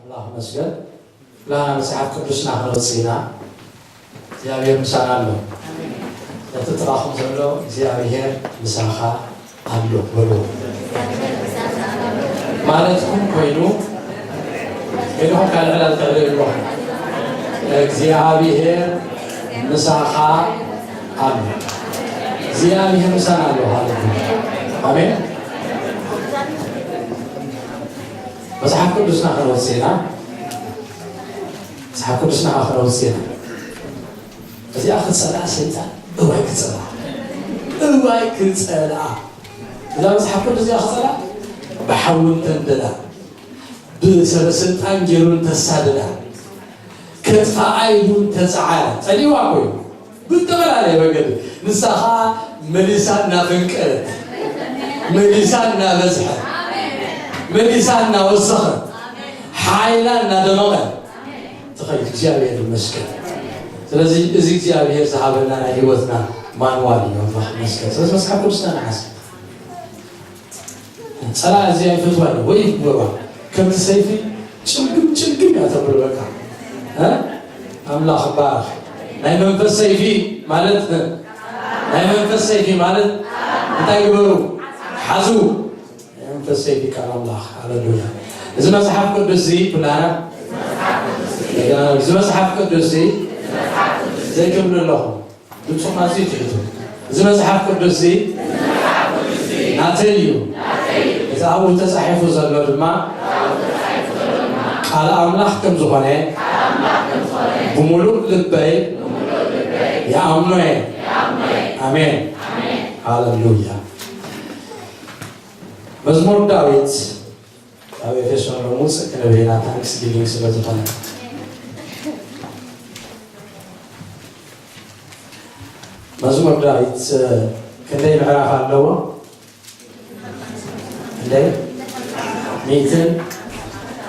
ኣምላኽ ይመስገን። ኩላና መጽሓፍ ቅዱስና ክነውጽእ ኢና። እግዚኣብሔር ምሳና ኣሎ። እቲ ጥቓኹም ዘሎ እግዚኣብሔር ምሳኻ ኣሎ በሉ። ማለትኩም ኮይኑ ኢድኹም ካልዕል ኣልትዕሉ ኢልኩም። እግዚኣብሔር ምሳኻ ኣሎ። እግዚኣብሔር ምሳና ኣሎ። ሃሌሉያ። ኣሜን። መጽሓፍ ቅዱስና ክነውጽእ ኢና። መጽሓፍ ቅዱስና ከዓ ክነውጽእ ኢና። እዚኣ ክጸልኣ ሰይጣን እዋይ ክጸልኣ። እዋይ ክጸልኣ። እዛ መጽሓፍ ቅዱስ እዚኣ ክጸልኣ ብሓዊ እንተንደዳ፣ ብሰበ ስልጣን ገይሩ እንተሳደዳ፣ ከጥፍኣ ኢሉ እንተጸዓረ፣ ጸሊዋ እኮ እዩ። ብዝተፈላለየ መገዲ ንሳ ኸዓ መሊሳ እናፈንቀለት፣ መሊሳ እናበዝሐት፣ መሊሳ እናወሰኸት፣ ሓይላ እናደመቐት ትኸይድ። እግዚኣብሔር ይመስገን። ስለዚ እዚ እግዚኣብሔር ዝሃበና ናይ ህይወትና ማንዋል እዩ። ኣምላኽ ይመስገን። ስለዚ መጽሓፍ ቅዱስና ንሓስብ። ጸላኢ እዚ ኣይፈትዋን እዩ። ወይ ይግበሯ። ከምቲ ሰይፊ ጭልግም ጭልግም እያ ተብሎ በቃ። እ? ኣምላኽ ይባረኽ። ናይ መንፈስ ሰይፊ ማለት፣ ናይ መንፈስ ሰይፊ ማለት እንታይ ግበሩ? ሓዙ። ናይ መንፈስ ሰይፊ ቃል ኣምላኽ። ሃሌሉያ። እዚ መጽሓፍ ቅዱስ እዚ ኩላና፣ እዚ መጽሓፍ ቅዱስ እዚ ዘይትብሉ ኣለኹም። ድምፅኹም ኣዝዩ ትሕቱ። እዚ መጽሓፍ ቅዱስ እዚ ናተይ እዩ። እቲ ኣብኡ ተጻሒፉ ዘሎ ድማ ቃል ኣምላኽ ከም ዝኾነ ብምሉእ ልበይ ይኣምኖ እየ። ኣሜን። ሃሌሉያ። መዝሙር ዳዊት ኣብ ኤፌሶን እውን ውፅእ ክንብል ኢና፣ ታንክስ ጊቪንግ ስለ ዝኾነ። መዝሙር ዳዊት፣ እ፣ ክንደይ ምዕራፍ ኣለዎ? ክንደይ? ሚእትን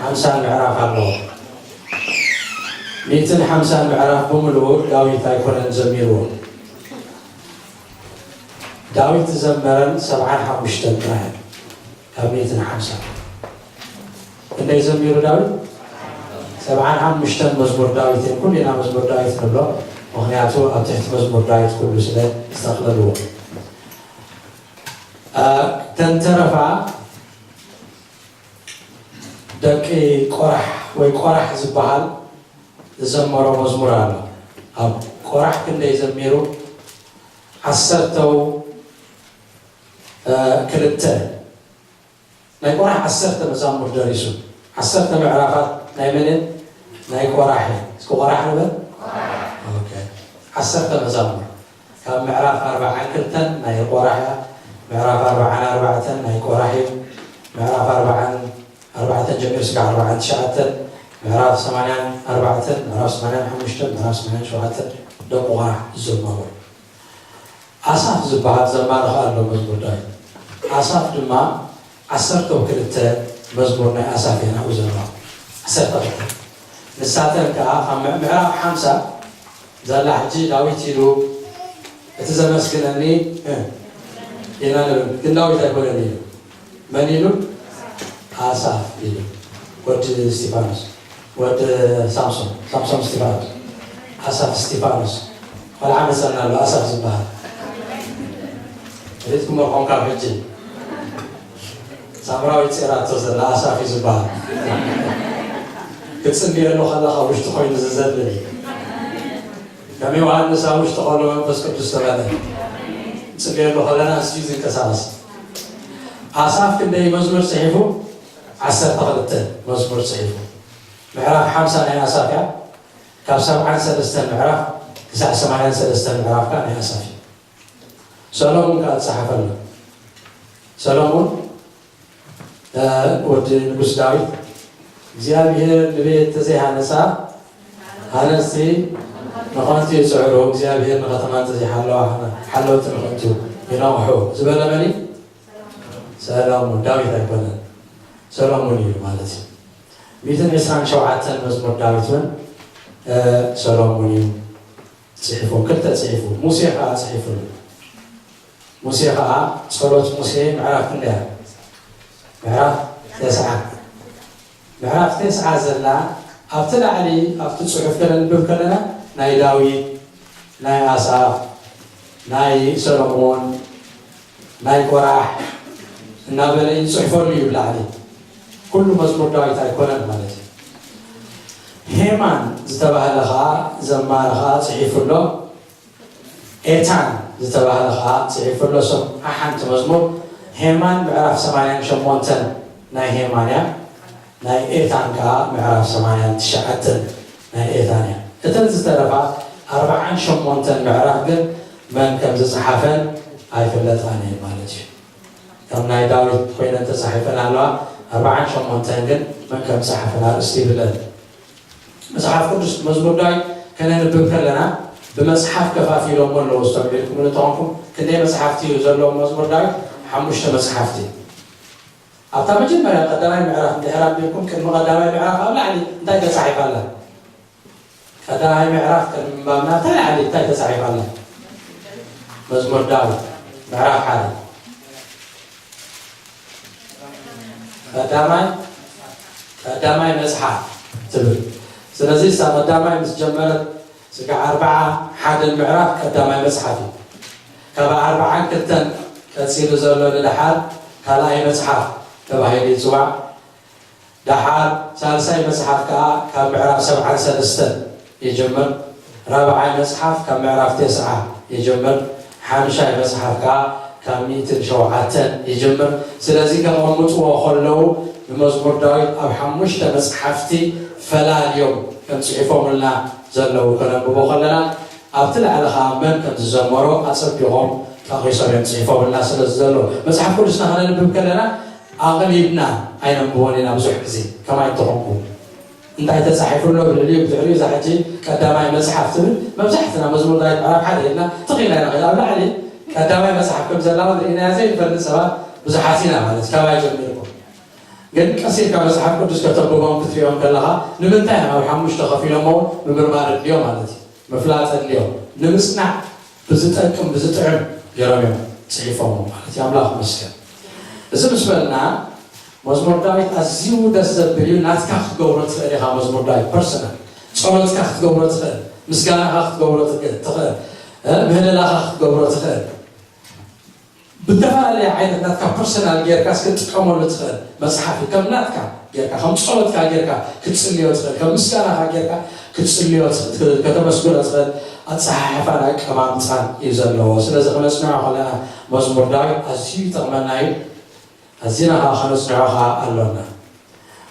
ሓምሳን ምዕራፍ ኣለዎ። ሚእትን ሓምሳን ምዕራፍ ብምሉኡ ዳዊት ኣይኮነን ዘሚርዎ። ዳዊት ዝዘመረን ሰብዓን ሓሙሽተን ጥራይ ካብ ሚእትን ሓምሳን። ክንደይ ዘሚሩ ዳዊት? ሰብዓን ሓሙሽተን መዝሙር ዳዊት እዮም። ኩልና መዝሙር ዳዊት ንብሎ፣ ምኽንያቱ ኣብ ትሕቲ መዝሙር ዳዊት ኩሉ ስለ ዝጠቕለልዎ። አ፣ ተንተረፋ ደቂ ቆራሕ ወይ ቆራሕ ዝበሃል ዝዘመሮ መዝሙር ኣሎ። ኣብ ቆራሕ ክንደይ ዘሚሩ? ዓሰርተው፣ እ፣ ክልተ። ናይ ቆራሕ ዓሰርተ መዛሙር ደሪሱ። ዓሰርተ ምዕራፋት ናይ መን እየን? ናይ ቆራሕ እየን። እስኪ ቆራሕ ንበል። ኦኬ። ዓሰርተ መዛሙር። ካብ ምዕራፍ ኣርባዓን ክልተን ናይ ቆራሕ እያ። ምዕራፍ ኣርባዓን ኣርባዕተን ናይ ቆራሕ እዩ። ምዕራፍ ኣርባዓን ኣርባዕተን ጀሚሩ ስጋዕ ኣርባዓን ትሽዓተን፣ ምዕራፍ ሰማንያን ኣርባዕተን፣ ምዕራፍ ሰማንያን ሓሙሽተን፣ ምዕራፍ ሰማንያን ሸውዓተን ደቂ ቆራሕ ዝዘመሩ። ኣሳፍ ዝበሃል ዘማሪ ኸኣ ኣሎ መዝሙር ዳዊት። ኣሳፍ ድማ ዓሰርተው ክልተ መዝሙር ናይ ኣሳፍ እየን ኣብኡ ዘለዋ። ዓሰርተ ክልተ። ንሳተን ከኣ ኣብ ምዕ-፣ ምዕራፍ ሓምሳ ዘላ ሕጂ ዳዊት ኢሉ እቲ ዘመስግነኒ፣ እ፣ ኢና ንብል። ግን ዳዊት ኣይኮነን ኢሉ። መን ኢሉ? ኣሳፍ ኢሉ። ወዲ እስጢፋኖስ። ወዲ ሳምሶን። ሳምሶን እስጢፋኖስ። ኣሳፍ እስጢፋኖስ። ቆልዓ መጸና ኣሎ፣ ኣሳፍ ዝበሃል። ሪእትኩሞ ኾንካ ሕጂ። ሳምራዊት ጼራቶ ዘላ ኣሳፍ እዩ ዝበሃል። ክትጽልየሉ ከለኻ ውሽጢ ኮይኑ ዝዘልል እዩ። ከም ዮሃንስ ኣብ ውሽጢ ከሎ መንፈስ ቅዱስ ተባለ። ጽልየሉ ከለና እስዩ ዝንቀሳቐስ። ኣሳፍ ክንደይ መዝሙር ጽሒፉ? ዓሰርተ ክልተ መዝሙር ጽሒፉ። ምዕራፍ ሓምሳ ናይ ኣሳፍ እያ። ካብ ሰብዓን ሰለስተን ምዕራፍ ክሳዕ ሰማንያን ሰለስተን ምዕራፍ ከኣ ናይ ኣሳፍ እዩ። ሰሎሙን ከኣ ዝጸሓፈሉ። ሰሎሙን እ፣ ወዲ ንጉስ ዳዊት፣ እግዚኣብሔር ንቤት ተዘይሃነጻ፣ ሃነጽቲ ንኸንቱ ይጽዕሩ፣ እግዚኣብሔር ንኸተማ እንተዘይሓለዋ፣ ሓለውቲ ንኸንቱ ይነቕሑ ዝበለ መን እዩ? ሰሎሙን፣ ዳዊት ኣይኮነን። ሰሎሙን እዩ ማለት እዩ። ሚእትን ዕስራን ሸውዓተን መዝሙር ዳዊት እውን፣ እ፣ ሰሎሙን እዩ ጽሒፉ፣ ክልተ ጽሒፉ፣ ሙሴ ኸዓ ጽሒፉ። ሙሴ ኸዓ ጸሎት ሙሴ ምዕራፍ ክንደይ እያ? ምዕራፍ ተስዓ። ምዕራፍ ተስዓ ዘላ ኣብቲ ላዕሊ ኣብቲ ጽሑፍ ከነንብብ ከለና ናይ ዳዊት፣ ናይ ኣሳፍ፣ ናይ ሰሎሞን፣ ናይ ቆራሕ እናበለ ይጽሕፈሉ እዩ ብላዕሊ። ኩሉ መዝሙር ዳዊት ኣይኮነን ማለት እዩ። ሄማን ዝተባህለ ኸዓ ዘማሪ ኸዓ ጽሒፉ ኣሎ። ኤታን ዝተባህለ ኸዓ ጽሒፉ ኣሎ። እሶም ሓሓንቲ መዝሙር ሄማን ምዕራፍ ሰማንያን ሸሞንተን ናይ ሄማን እያ። ናይ ኤታን ከኣ ምዕራፍ ሰማንያን ትሽዓተን ናይ ኤታን እያ። እተን ዝተረፋ ኣርብዓን ሸሞንተን ምዕራፍ ግን መን ከም ዝጸሓፈን ኣይፍለጣን እየን ማለት እዩ። ከም ናይ ዳዊት ኮይነን ተጻሒፈን ኣለዋ። ኣርብዓን ሸሞንተን ግን መን ከም ዝጸሓፈን ኣርእስቲ ይብለን። መጽሓፍ ቅዱስ መዝሙር ዳዊት ከነንብብ ከለና ብመጽሓፍ ከፋፊሎሞ ኣለዉ። ኣስተውዒልኩም እንተኾንኩም ክንደይ መጽሓፍቲ እዩ ዘለዎ መዝሙር ዳዊት? ሓሙሽተ መጽሓፍቲ። ኣብታ መጀመርያ ቀዳማይ ምዕራፍ እንድሕር ኣንቢብኩም፣ ቅድሚ ቀዳማይ ምዕራፍ ኣብ ላዕሊ እንታይ ተጻሒፋ ኣላ? ቀዳማይ ምዕራፍ ቅድሚ ምንባብና ኣብታ ላዕሊ እንታይ ተጻሒፋ ኣላ? መዝሙር ዳዊት ምዕራፍ ሓደ። ቀዳማይ ቀዳማይ መጽሓፍ ትብል። ስለዚ እሳ ቀዳማይ ምስ ጀመረት ስጋዕ ኣርብዓ ሓደን ምዕራፍ ቀዳማይ መጽሓፍ እዩ። ካብ ኣርብዓን ክልተን ቀጺሉ ዘሎ ንደሓር ካልኣይ መጽሓፍ ተባሂሉ ይጽዋዕ። ደሓር ሳልሳይ መጽሓፍ ከኣ ካብ ምዕራፍ ሰብዓን ሰለስተን ይጅምር። ራብዓይ መጽሓፍ ካብ ምዕራፍ ተስዓ ይጅምር። ሓምሻይ መጽሓፍ ከኣ ካብ ሚእትን ሸውዓተን ይጅምር። ስለዚ ከቐምጥዎ ከለዉ ንመዝሙር ዳዊት ኣብ ሓሙሽተ መጽሓፍቲ ፈላልዮም ከም ጽሒፎምልና ዘለዉ ከነንብቦ ከለና ኣብቲ ላዕሊ ኸኣ መን ከም ዝዘመሮ ኣጸቢቖም ጠቒሶም እዮም ጽሒፎምልና ስለ ዘለዉ። መጽሓፍ ቅዱስና ከነንብብ ከለና ኣቕሊብና ኣይነንብቦን ኢና ብዙሕ ግዜ ከማይ እንተኾንኩ። እንታይ ተጻሒፉ ኣሎ ብልዕሊኡ ብድሕሪኡ እዛ ሕጂ ቀዳማይ መጽሓፍ ትብል መብዛሕትና መዝሙር ዳዊት ምዕራፍ ሓደ ኢልና ትኽ ኢልና ኢና ንኸይድ። ኣብ ላዕሊ ቀዳማይ መጽሓፍ ከም ዘላ እውን ርኢናያ ዘይንፈልጥ ሰባት ብዙሓት ኢና ማለት እዩ። ካባይ ጀሚርኩም ግን ቀስ ኢልካ መጽሓፍ ቅዱስ ከተንብቦም ክትሪኦም ከለኻ ንምንታይ እዮም ኣብ ሓሙሽተ ከፊሎሞ ምምርማር ኣድልዮ ማለት እዩ። ምፍላጥ ኣድልዮ ንምጽናዕ ብዝጠቅም ብዝጥዕም ገይሮም እዮም ጽሒፎሞ ማለት እዩ። ኣምላኽ ይመስገን። እዚ ምስ በልና መዝሙር ዳዊት ኣዝዩ ደስ ዘብል እዩ። ናትካ ክትገብሮ ትኽእል ኢኻ። መዝሙር ዳዊት ፐርሰናል ጸሎትካ ክትገብሮ ትኽእል፣ ምስጋናኻ ክትገብሮ ትኽእል፣ ትኽእል፣ እ፣ ምህለላኻ ክትገብሮ ትኽእል። ብተፈላለየ ዓይነት ናትካ ፐርሰናል ጌርካ ክትጥቀመሉ ትኽእል መጽሓፍ እዩ። ከም ናትካ ጌርካ፣ ከም ጸሎትካ ጌርካ ክትጽልዮ ትኽእል፣ ከም ምስጋናኻ ጌርካ ክትጽልዮ ትኽእል፣ ከተመስግኖ ትኽእል ኣጸሓሕፋን ኣቀማምጣን እዩ ዘለዎ። ስለዚ ክነጽንዖ ከለና መዝሙር ዳዊት ኣዝዩ ይጠቕመና እዩ። ኣዚና ኸዓ ከነጽንዖ ኸዓ ኣሎና።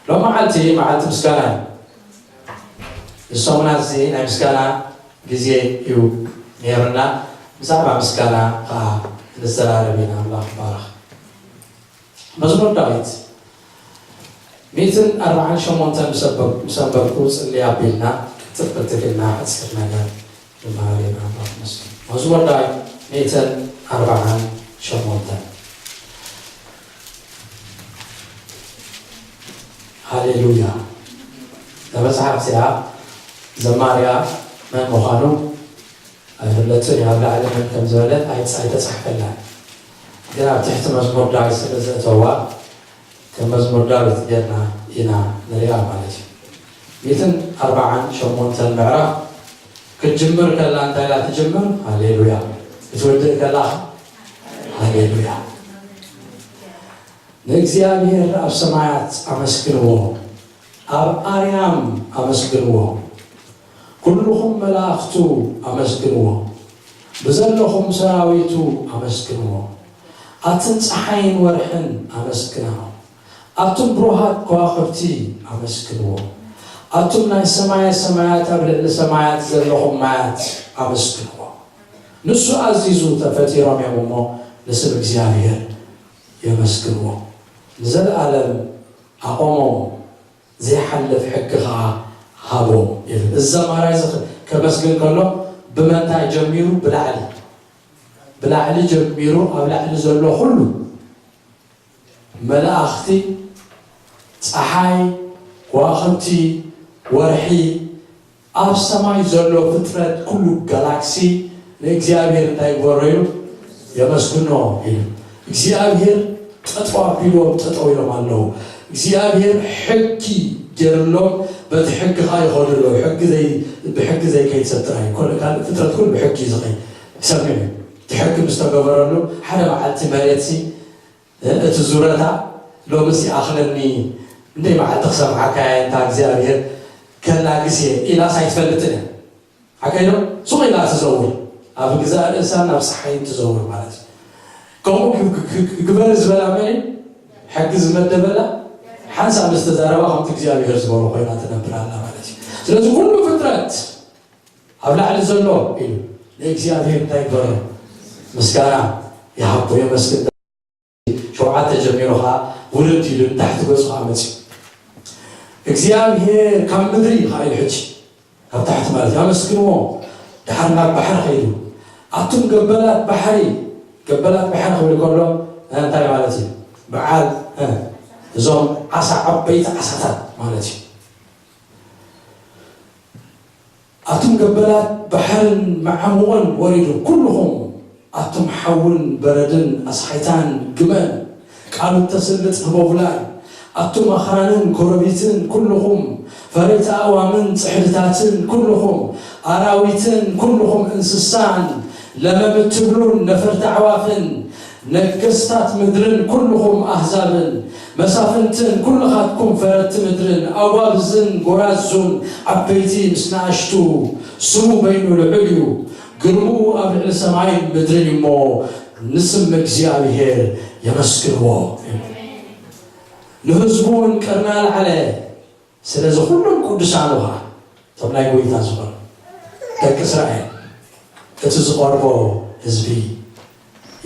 ሎም መዓልቲ መዓልቲ ምስጋና እዩ። እዚ ሰሙናት እዚ ናይ ምስጋና ግዜ እዩ ነይሩና። ብዛዕባ ምስጋና ኸዓ ክንዘራረብ ኢና። ኣምላኽ ይባረኽ። መዝሙር ዳዊት ሚእትን ኣርብዓን ሸሞንተን ምስ ኣንበብ-፣ ምስ ኣንበብኩ ጽሊ ኣቢልና ቅልጥፍ ቅልጥፍ ኢልና ሓጺር ነገር ንመሃር ኢና። ኣምላኽ ይመስገን። መዝሙር ዳዊት ሚእትን ኣርብዓን ሸሞንተን። ሃሌሉያ። እዛ መጽሓፍ እዚኣ ዘማርያ መን ምዃኑ ኣይፍለጥን እዩ። ኣብ ላዕሊ መን ከም ዝበለት ኣይጽ-፣ ኣይተጻሕፈላን። ግን ኣብ ትሕቲ መዝሙር ዳዊት ስለ ዘእተዋ ከም መዝሙር ዳዊት ጌርና ኢና ንሪኣ ማለት እዩ። ሚእትን ኣርብዓን ሸሞንተን ምዕራፍ ክትጅምር ከላ እንታይ ኢላ ትጅምር? ሃሌሉያ። ክትውድእ ከላ ሃሌሉያ። ንእግዚኣብሔር ኣብ ሰማያት ኣመስግንዎ፣ ኣብ ኣርያም ኣመስግንዎ፣ ኩልኹም መላእኽቱ ኣመስግንዎ፣ ብዘለኹም ሰራዊቱ ኣመስግንዎ። ኣትን ጸሓይን ወርሕን ኣመስግንዎ፣ ኣቱም ብሩሃት ከዋኽብቲ ኣመስግንዎ፣ ኣቱም ናይ ሰማየ ሰማያት ኣብ ልዕሊ ሰማያት ዘለኹም ማያት ኣመስግንዎ። ንሱ ኣዚዙ ተፈጢሮም እዮም እሞ ንስም እግዚኣብሔር የመስግንዎ። ንዘለኣለም ኣቖሞም፣ ዘይሓልፍ ሕጊ ኸዓ ሃቦም ይብል። እዚ ዘማራይ እዚ ከመስግን ከሎ ብመንታይ ጀሚሩ? ብላዕሊ፣ ብላዕሊ ጀሚሩ ኣብ ላዕሊ ዘሎ ኩሉ መላእኽቲ፣ ጸሓይ፣ ከዋኽብቲ፣ ወርሒ፣ ኣብ ሰማይ ዘሎ ፍጥረት ኩሉ ጋላክሲ ንእግዚኣብሔር እንታይ ይግበሮ ኢሉ? የመስግኖ ኢሉ። እግዚኣብሔር ጠጠው ኣቢልዎም ጠጠው ኢሎም ኣለዉ። እግዚኣብሔር ሕጊ ጀርሎም በቲ ሕጊ ኸዓ ይኸዱ ኣለዉ። ሕጊ ዘይ-፣ ብሕጊ ዘይከይድ ሰብ ጥራይ እዩ። ካልእ ፍጥረት ኩሉ ብሕጊ እዩ ዝኸይድ። ይሰምዕ እዩ። እቲ ሕጊ ምስ ተገበረሉ ሓደ መዓልቲ መሬትሲ እቲ ዙረታ ሎምስ ይኣኽለኒ፣ እንደይ መዓልቲ ክሰምዓካ እየ፣ እንታ እግዚኣብሔር ከላግስ እየ ኢላስ ኣይትፈልጥን እያ። ሓቀይ ዶ? ሱቕ ኢላ ትዘውር፣ ኣብ ግዛእ ርእሳን ኣብ ፀሓይን ትዘውር ማለት እዩ። ከምኡ ግ-፣ ግ-፣ ግ-፣ ግበሪ ዝበላ መን እዩ? ሕጊ ዝመደበላ ሓንሳብ ምስ ተዛረባ ከምቲ እግዚኣብሔር ዝበሎ ኮይና ትነብር ኣላ ማለት እዩ። ስለዚ ኩሉ ፍጥረት ኣብ ላዕሊ ዘሎ ኢሉ ንእግዚኣብሔር እንታይ ይግበሮ? ምስጋና ይሃቦ፣ የመስግን። ሸውዓተ ጀሚሩ ኸዓ ውርድ ኢሉ ንታሕቲ ገጹ ኸዓ መጺኡ እግዚኣብሔር ካብ ምድሪ ኸዓ ኢሉ ሕጂ ካብ ታሕቲ ማለት እዩ ኣመስግንዎ። ድሓር ናብ ባሕሪ ኸይዱ ኣቱም ገበላት ባሕሪ፣ ገበላት ባሕሪ ክብል ከሎ እንታይ ማለት እዩ? በዓል እዞም ዓሳ ዓበይቲ ዓሳታት ማለት እዩ። ኣቱም ገበላት ባሕርን መዓሙቕን ወሪዱ፣ ኩልኹም ኣቱም ሓውን በረድን ኣስሓይታን ግመን ቃሉ እተስልጥ ህቦብላን ኣቱም ኣኽራንን ኮረቢትን ኩልኹም ፈረይቲ ኣእዋምን ጽሕድታትን ኩልኹም ኣራዊትን ኩልኹም እንስሳን ለመም እትብሉን ነፈርቲ ኣዕዋፍን ነገስታት ምድርን ኩልኹም ኣህዛብን መሳፍንትን ኩልኻትኩም ፈረድቲ ምድርን ኣዋልዝን ጎራዙን ዓበይቲ ምስ ንኣሽቱ ስሙ በይኑ ልዑል እዩ፣ ግርምኡ ኣብ ልዕሊ ሰማይን ምድርን እዩ እሞ ንስም እግዚኣብሔር የመስግንዎ። ንህዝቡ እውን ቀርኒ ኣልዓለ። ስለዚ ኩሎም ቅዱሳኑ ኸዓ እቶም ናይ ጎይታ ዝኾኑ ደቂ እስራኤል እቲ ዝቐርቦ ህዝቢ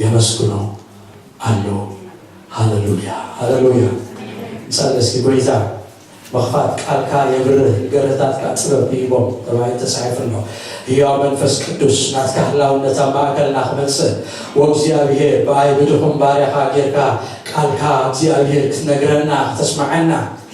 የመስግኖ ኣሎ። ሃሌሉያ፣ ሃሌሉያ። ንጸሊ እስኪ። ጎይታ ምኽፋት ቃልካ የብርህ፣ ገርህታትካ ጥበብ ይህቦም ተባሂሉ ተጻሒፉ ኣሎ። ህያው መንፈስ ቅዱስ ናትካ ህላውነት ኣብ ማእከልና ክመጽእ ወእግዚኣብሔር ብኣይ ብድኹም ባርያኻ ጌርካ ቃልካ እግዚኣብሔር ክትነግረና ክተስምዓና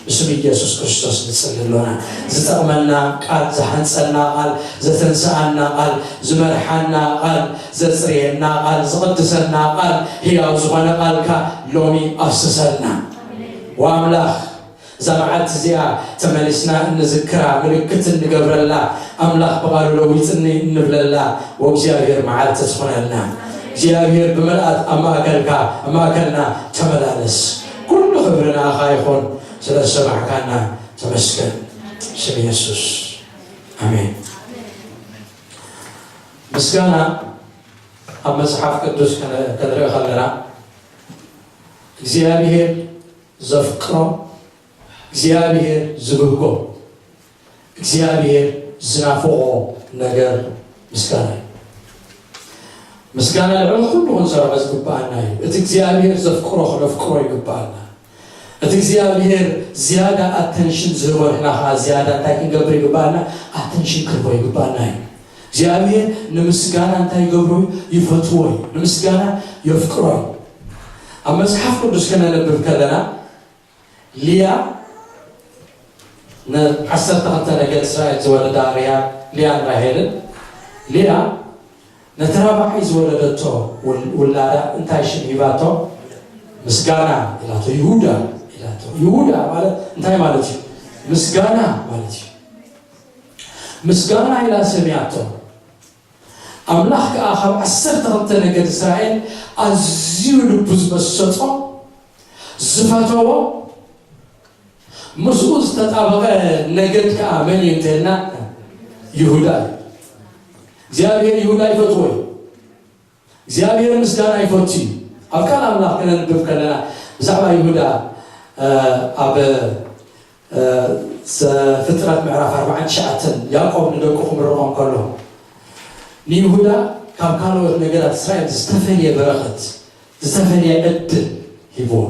ብስም ኢየሱስ ክርስቶስ ንጽሊ ኣሎና። ዝጠቕመና ቃል፣ ዝሃንጸና ቃል፣ ዘተንስኣና ቃል፣ ዝመርሓና ቃል፣ ዘጽርየና ቃል፣ ዝቕድሰና ቃል፣ ህያው ዝኾነ ቃልካ ሎሚ ኣፍስሰልና። ወኣምላኽ እዛ መዓልቲ እዚኣ ተመሊስና እንዝክራ፣ ምልክት እንገብረላ፣ ኣምላኽ ብቓሉ ለዊጥኒ እንብለላ ወእግዚኣብሔር መዓልቲ ትኹነልና። እግዚኣብሔር ብምልኣት ኣብ ማእከልካ፣ ኣብ ማእከልና ተመላለስ። ኩሉ ክብሪ ንኣኻ ይኹን፣ ስለ ዝሰማዕካና ተመስገን። ስም የሱስ ኣሜን። ምስጋና ኣብ መጽሓፍ ቅዱስ ከነ-፣ ክንርኢ ከለና እግዚኣብሔር ዘፍቅሮ፣ እግዚኣብሔር ዝብህጎ፣ እግዚኣብሔር ዝናፍቖ ነገር ምስጋና እዩ። ምስጋና ልዕሊ ኩሉ ክንሰርዖ ዝግብኣና እዩ። እቲ እግዚኣብሔር ዘፍቅሮ ክነፍቅሮ ይግብኣና። እቲ እግዚኣብሔር ዝያዳ ኣተንሽን ዝህቦ ንሕና ኸዓ ዝያዳ እንታይ ክንገብር ይግብኣና? ኣተንሽን ክንህቦ ይግብኣና እዩ። እግዚኣብሔር ንምስጋና እንታይ ይገብሮ እዩ? ይፈትዎ እዩ። ንምስጋና የፍቅሮ እዩ። ኣብ መጽሓፍ ቅዱስ ከነንብብ ከለና ሊያ ንዓሰርተ ክልተ ነገድ እስራኤል ዝወለዳ ርያ-፣ ሊያን ራሄልን፣ ሊያ ነቲ ራብዓይ ዝወለደቶ ውል-፣ ውላዳ እንታይ ሽም ሂባቶ? ምስጋና ኢላቶ፣ ይሁዳ ኢላቶ። ይሁዳ ማለት እንታይ ማለት እዩ? ምስጋና ማለት እዩ። ምስጋና ኢላ ሰምያቶ። ኣምላኽ ከኣ ካብ ዓሰርተ ክልተ ነገድ እስራኤል ኣዝዩ ልቡ ዝመሰጦ፣ ዝፈተዎ፣ ምስኡ ዝተጣበቐ ነገድ ከኣ መን እዩ እንተልና፣ ይሁዳ እዩ። እግዚኣብሔር ይሁዳ ይፈትዎ እዩ። እግዚኣብሔር ምስጋና ይፈቱ እዩ። ኣብ ቃል ኣምላኽ ክነንብብ ከለና ብዛዕባ ይሁዳ፣ እ፣ ኣብ፣ እ፣ ዘፍጥረት ምዕራፍ ኣርባዓን ትሽዓተን ያዕቆብ ንደቁ ክምርቖም ከሎ ንይሁዳ ካብ ካልኦት ነገራት እስራኤል ዝተፈልየ በረኸት፣ ዝተፈልየ ዕድል ሂብዎ።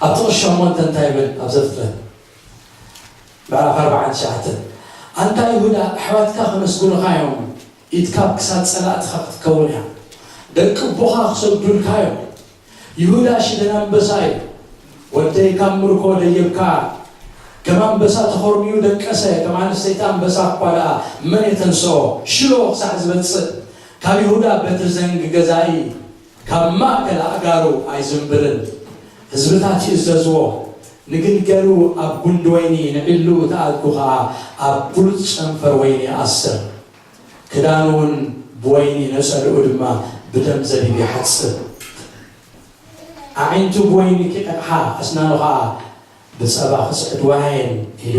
ኣብ ጥቕሲ ሸሞንተ እንታይ ይብል? ኣብ ዘፍጥረት ምዕራፍ ኣርባዓን ትሽዓተን፣ ኣንታ ይሁዳ፣ ኣሕዋትካ ከመስግኑኻ እዮም፣ ኢድካ ኣብ ክሳድ ጸላእትኻ ክትከውን እያ፣ ደቂ ኣቦኻ ክሰግዱልካ እዮም። ይሁዳ ሽደን ኣንበሳ እዩ፣ ወደይ ካብ ምርኮ ደየብካ፣ ከም ኣንበሳ ተኾርሚዩ ደቀሰ፣ ከም ኣንስተይቲ ኣንበሳ እኳ ደኣ መን የተንስኦ? ሽሎ ክሳዕ ዝበጽእ፣ ካብ ይሁዳ በትሪ ዘንጊ ገዛኢ፣ ካብ ማእከል ኣእጋሩ ኣይዝንብልን። ህዝብታት ይእዘዝዎ፣ ንግልገሉ ኣብ ጉንዲ ወይኒ፣ ንዒሉ ተኣድጉ ኸኣ ኣብ ብሉጽ ጨንፈር ወይኒ ይኣስር። ክዳኑ እውን ብወይኒ፣ ነጸልኡ ድማ ብደም ዘቢብ ይሓጽብ። ኣዒንቱ ብወይኒ ኪቐቕሓ፣ ኣስናኑ ኸኣ ብጸባ ክጽዕድዋ እየን ኢሉ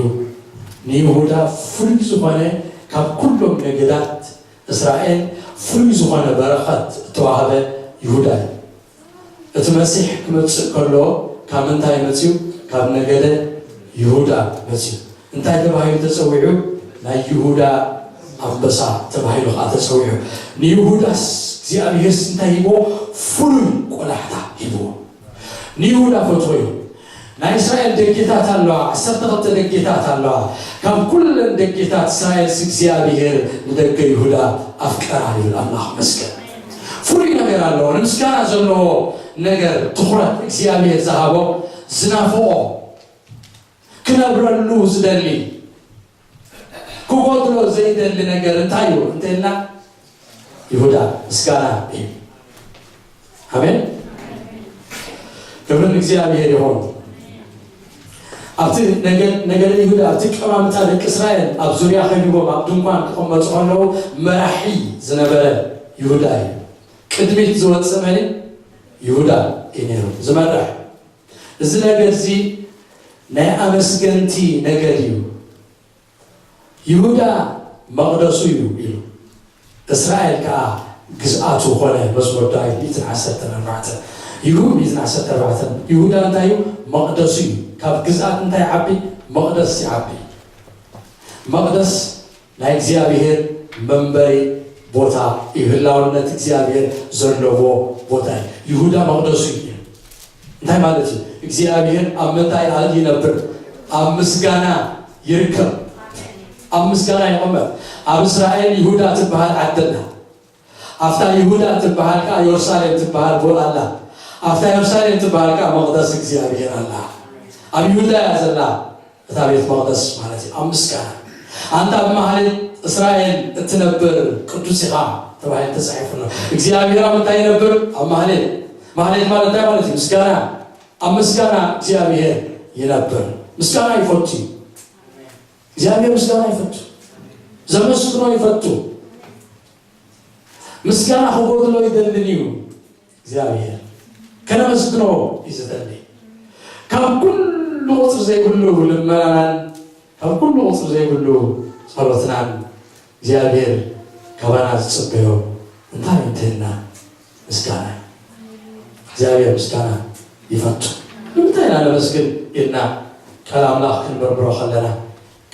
ንይሁዳ ፍሉይ ዝኾነ፣ ካብ ኩሎም ነገዳት እስራኤል ፍሉይ ዝኾነ በረኸት እተዋህበ ይሁዳ እዩ። እቲ መሲሕ ክመጽእ ከሎ ካብ ምንታይ መጺኡ? ካብ ነገደ ይሁዳ መጺኡ። እንታይ ተባሂሉ ተጸዊዑ? ናይ ይሁዳ ኣንበሳ ተባሂሉ ኸዓ ተጸዊዑ። ንይሁዳስ እግዚኣብሔርስ እንታይ ሂብዎ? ፍሉይ ቆላሕታ ሂብዎ። ንይሁዳ ፈትዎ እዩ። ናይ እስራኤል ደጌታት ኣለዋ፣ ዓሰርተ ክልተ ደጌታት ኣለዋ። ካብ ኩለን ደጌታት እስራኤልስ እግዚኣብሔር ንደገ ይሁዳ ኣፍቀራ ይብል ኣምላኽ መስገን። ፍሉይ ነገር ኣለዎ። ንምስጋና ዘለዎ ነገር ትኹረት እግዚኣብሔር ዝሃቦ ዝናፍቖ ክነብረሉ ዝደሊ ክጎድሎ ዘይደሊ ነገር እንታይ እዩ እንተልና ይሁዳ ምስጋና እዩ። ኣሜን። ክብሪ ንእግዚኣብሔር ይኹን። ኣብቲ ነገድ ነገደ ይሁዳ ኣብቲ ቀማምታ ደቂ እስራኤል ኣብ ዙርያ ከቢቦም ኣብ ድንኳን ክቕመጡ ከለዉ መራሒ ዝነበረ ይሁዳ እዩ። ቅድሚት ዝወፅእ መን እዩ? ይሁዳ እዩ ነይሩ ዝመርሕ። እዚ ነገድ እዚ ናይ ኣመስገንቲ ነገድ እዩ። ይሁዳ መቕደሱ እዩ ኢሉ፣ እስራኤል ከኣ ግዝኣቱ ኾነ። መዝሙር ዳዊት ሚእትን ዓሰርተን ኣርባዕተን። ይሁ ሚእትን ዓሰርተ ኣርባዕተን። ይሁዳ እንታይ እዩ? መቕደሱ እዩ። ካብ ግዝኣት እንታይ ይዓቢ? መቕደስ ይዓቢ። መቕደስ ናይ እግዚኣብሔር መንበሪ ቦታ እዩ። ህላውነት እግዚኣብሔር ዘለዎ ቦታ እዩ። ይሁዳ መቕደሱ እዩ። እንታይ ማለት እዩ? እግዚኣብሔር ኣብ ምንታይ ይነብር? ኣብ ምስጋና ይርከብ። ኣብ ምስጋና ይቕመጥ። ኣብ እስራኤል ይሁዳ ትበሃል ዓዲ ኣላ። ኣብታ ይሁዳ ትበሃል ከኣ የሩሳሌም ትበሃል ቦ-፣ ኣላ። ኣብታ የሩሳሌም ትበሃል ከኣ መቕደስ እግዚኣብሔር ኣላ። ኣብ ይሁዳ እያ ዘላ እታ ቤት መቕደስ ማለት እዩ። ኣብ ምስጋና። ኣንታ ኣብ ማህሌት እስራኤል እትነብር ቅዱስ ኢኻ ተባሂሉ ተጻሒፉ ኣሎ። እግዚኣብሔር ኣብ እንታይ ይነብር? ኣብ ማህሌት። ማህሌት ማለት እንታይ ማለት እዩ? ምስጋና። ኣብ ምስጋና እግዚኣብሔር ይነብር። ምስጋና ይፈቱ እዩ። እግዚኣብሔር ምስጋና ይፈቱ። ዘመስግኖ ይፈቱ። ምስጋና ክጎድሎ ይደልን እዩ እግዚኣብሔር። ከነመስግኖ እዩ ዝደሊ። ካብ ኩሉ ቁጽሪ ዘይብሉ ልመናናን ካብ ኩሉ ቁጽሪ ዘይብሉ ጸሎትናን እግዚኣብሔር ካባና ዝጽበዮ እንታይ እዩ እንተልና ምስጋና እዩ። እግዚኣብሔር ምስጋና ይፈቱ። ንምንታይ ኢና ነመስግን ኢልና ቃል ኣምላኽ ክንምርምሮ ከለና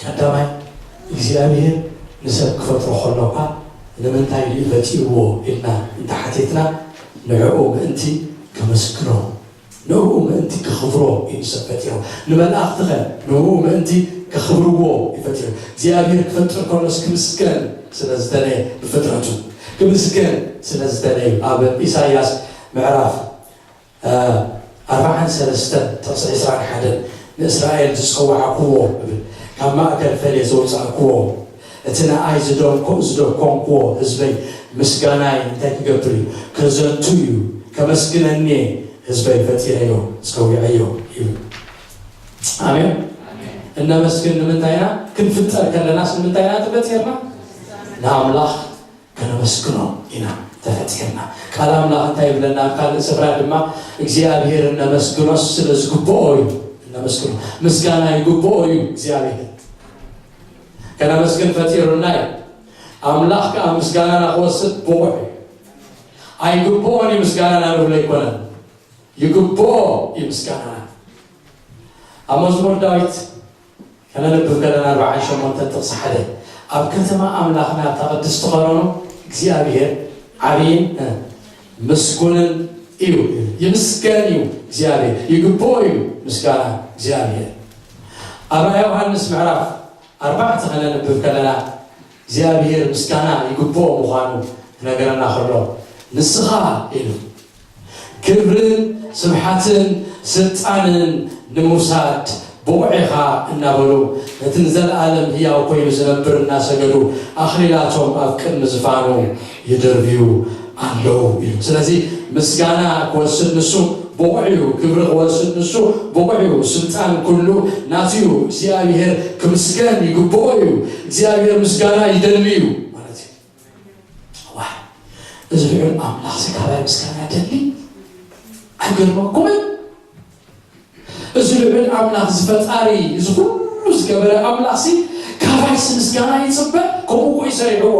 ቀዳማይ እግዚኣብሔር ንሰብ ክፈጥሮ ከሎ እኳ ንምንታይ ድዩ ፈጢርዎ ኢልና እንተሓቲትና ንዕኡ ምእንቲ ከመስግኖ ንዕኡ ምእንቲ ከኽብሮ እዩ ሰብ ፈጢሩ። ንመላእኽቲ ኸ ንዕኡ ምእንቲ ከኽብርዎ እዩ ፈጢሩ። እግዚኣብሔር ክፈጥር ከሎስ ክምስገን ስለ ዝደለየ ብፍጥረቱ ክምስገን ስለ ዝደለየ ኣብ ኢሳይያስ ምዕራፍ ኣርባዓን ሰለስተን ጥቕሲ ዕስራን ሓደን ንእስራኤል ዝጸዋዕክዎ እብል ካብ ማእከል ፈልየ ዘውጻእክዎ እቲ ንኣይ ዝደንኮ ዝደኮንክዎ ህዝበይ ምስጋናይ እንታይ ክገብር እዩ ከዘንቱ እዩ ከመስግነኒ ህዝበይ ፈጢረዮ ጸዊዐዮ ይብል። ኣሜን። እነመስግን ንምንታይ ኢና ክንፍጠር ከለናስ ንምንታይ ኢና ተፈጢርና? ንኣምላኽ ከነመስግኖ ኢና ተፈጢርና። ቃል ኣምላኽ እንታይ ይብለና? ኣብ ካልእ ስፍራ ድማ እግዚኣብሔር እነመስግኖስ ስለ ዝግብኦ እዩ። እነመስግኖ ምስጋና ይግብኦ እዩ እግዚኣብሔር። ከነመስግን ፈጢሩና እዩ። ኣምላኽ ከዓ ምስጋናና ክወስድ ብቑዕ እዩ። ኣይግብኦን እዩ ምስጋናና ንብሎ ኣይኮነን። ይግብኦ እዩ ምስጋናና። ኣብ መዝሙር ዳዊት ከነንብብ ከለና ኣርባዓን ሸሞንተን ጥቕሲ ሓደ ኣብ ከተማ ኣምላኽና ኣብታ ቅድስቲ ኸረኑ እግዚኣብሔር ዓብይን ምስጉንን እዩ። ይምስገን እዩ እግዚኣብሔር። ይግብኦ እዩ ምስጋና እግዚኣብሔር። ኣብ ራእይ ዮሃንስ ምዕራፍ ኣርባዕተ ከነንብብ ከለና እግዚኣብሔር ምስጋና ይግብኦ ምዃኑ ክነገረና ከሎ ንስኻ ኢሉ ክብርን ስብሓትን ስልጣንን ንምውሳድ ብቑዕ ኢኻ እናበሉ ነቲ ንዘለኣለም ህያው ኮይኑ ዝነብር እናሰገዱ ኣኽሊላቶም ኣብ ቅድሚ ዝፋኑ ይድርብዩ ኣለዉ ኢሉ። ስለዚ ምስጋና ክወስድ ንሱ ብቑዕ እዩ፣ ክብሪ ክወስድ ንሱ ብቑዕ እዩ፣ ስልጣን ኩሉ ናቱ እዩ። እግዚኣብሔር ክምስገን ይግብኦ እዩ። እግዚኣብሔር ምስጋና ይደሊ እዩ ማለት እዩ። ዋይ፣ እዚ ልዑል ኣምላኽ እዚ ካባይ ምስጋና ይደሊ? ኣይገርመኩምን? እዚ ልዑል ኣምላኽ እዚ ፈጣሪ እዚ ኩሉ ዝገበረ ኣምላኽ ሲ ካባይስ ምስጋና ይጽበ? ከምኡ እኮ እዩ ሰሪሕዎ።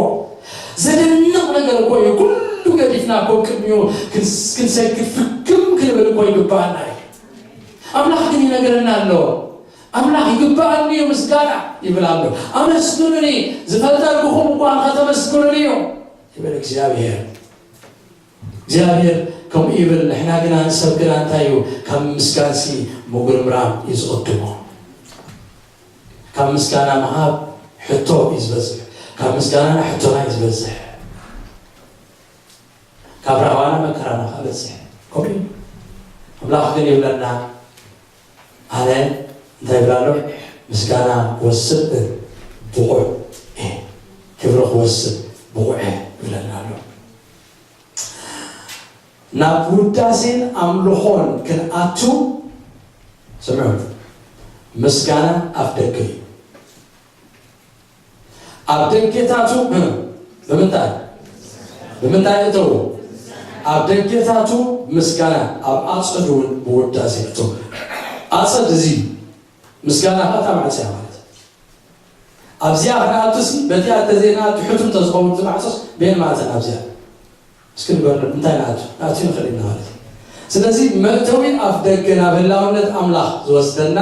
ዘደንቕ ነገር እኮ እዩ። ኩሉ ገዲፍና እኮ ቅድሚኡ ክንስ-፣ ክንሰግድ ፍክም ክንብል እኮ ይግባኣና እዩ። ኣምላኽ ግን ይነግረና ኣሎ። ኣምላኽ ይግባኣኒ እዩ ምስጋና ይብል ኣሎ። ኣመስግኑኒ፣ ዝፈጠርኩኹም እኳ ከተመስግኑኒ እዩ ይብል እግዚኣብሔር። እግዚኣብሔር ከምኡ ይብል። ንሕና ግና ንሰብ ግና እንታይ እዩ? ካብ ምስጋንሲ ምጉርምራም እዩ ዝቕድሞ። ካብ ምስጋና ምሃብ ሕቶ እዩ ዝበዝሕ። ካብ ምስጋናና ሕቶና እዩ ዝበዝሕ። ካብ ራህዋና መከራና ከዓ በዝሕ። ከምኡ እዩ። ኣምላኽ ግን ይብለና፣ ኣነ እንታይ ይብል ኣሎ? ምስጋና ክወስድ ብቑዕ እየ፣ ክብሪ ክወስድ ብቑዕ እየ ይብለና ኣሎ። ናብ ውዳሴን ኣምልኾን ክንኣቱ፣ ስምዑ፣ ምስጋና ኣፍ ደገ እዩ። ኣብ ደገታቱ፣ እ፣ ብምንታይ? ብምንታይ እተው? ኣብ ደገታቱ ምስጋና፣ ኣብ ኣጸዱ እውን ብውዳሴ እተው። ኣጸድ እዚ ምስጋና ኸኣ እታ ማዕጾ እያ ማለት እዩ። ኣብዚኣ ክንኣቱሲ፣ በቲኣ እንተዘይንኣቱ ሕቱም እንተዝኸውን እዚ ማዕጾስ፣ በየን ማዕጾ ኣብዚኣ? እስኪ ንገርሉ፣ እንታይ ንኣቱ? ንኣቱ ንኽእል ኢና ማለት እዩ። ስለዚ መእተዊ ኣፍ ደገ ናብ ህላውነት ኣምላኽ ዝወስደና፣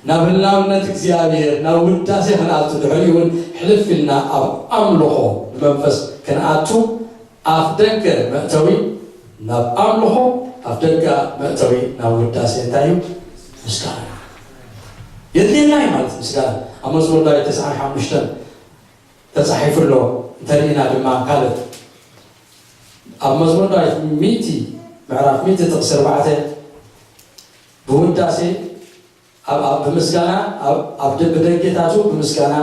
ናብ ህላውነት እግዚኣብሔር፣ ናብ ውዳሴ ክንኣቱ፣ ድሕሪኡ እውን ሕልፍ ኢልና ኣብ ኣምልኾ ብመንፈስ ክንኣቱ፣ ኣፍ ደገ መእተዊ ናብ ኣምልኾ፣ ኣፍ ደገ መእተዊ ናብ ውዳሴ እንታይ እዩ? ምስጋና። የድልየና እዩ ማለት ምስጋና። ኣብ መዝሙር ዳዊት ተስዓን ሓሙሽተን ተጻሒፉ ኣሎ። እንተርኢና ድማ ካልእ ኣብ መዝሙር ዳዊት ሚእቲ፣ ምዕራፍ ሚእቲ ጥቕሲ ኣርባዕተ፣ ብውዳሴ ኣብ፣ ኣብ፣ ብምስጋና ኣብ፣ ኣብ ደ-፣ ብደጌታቱ ብምስጋና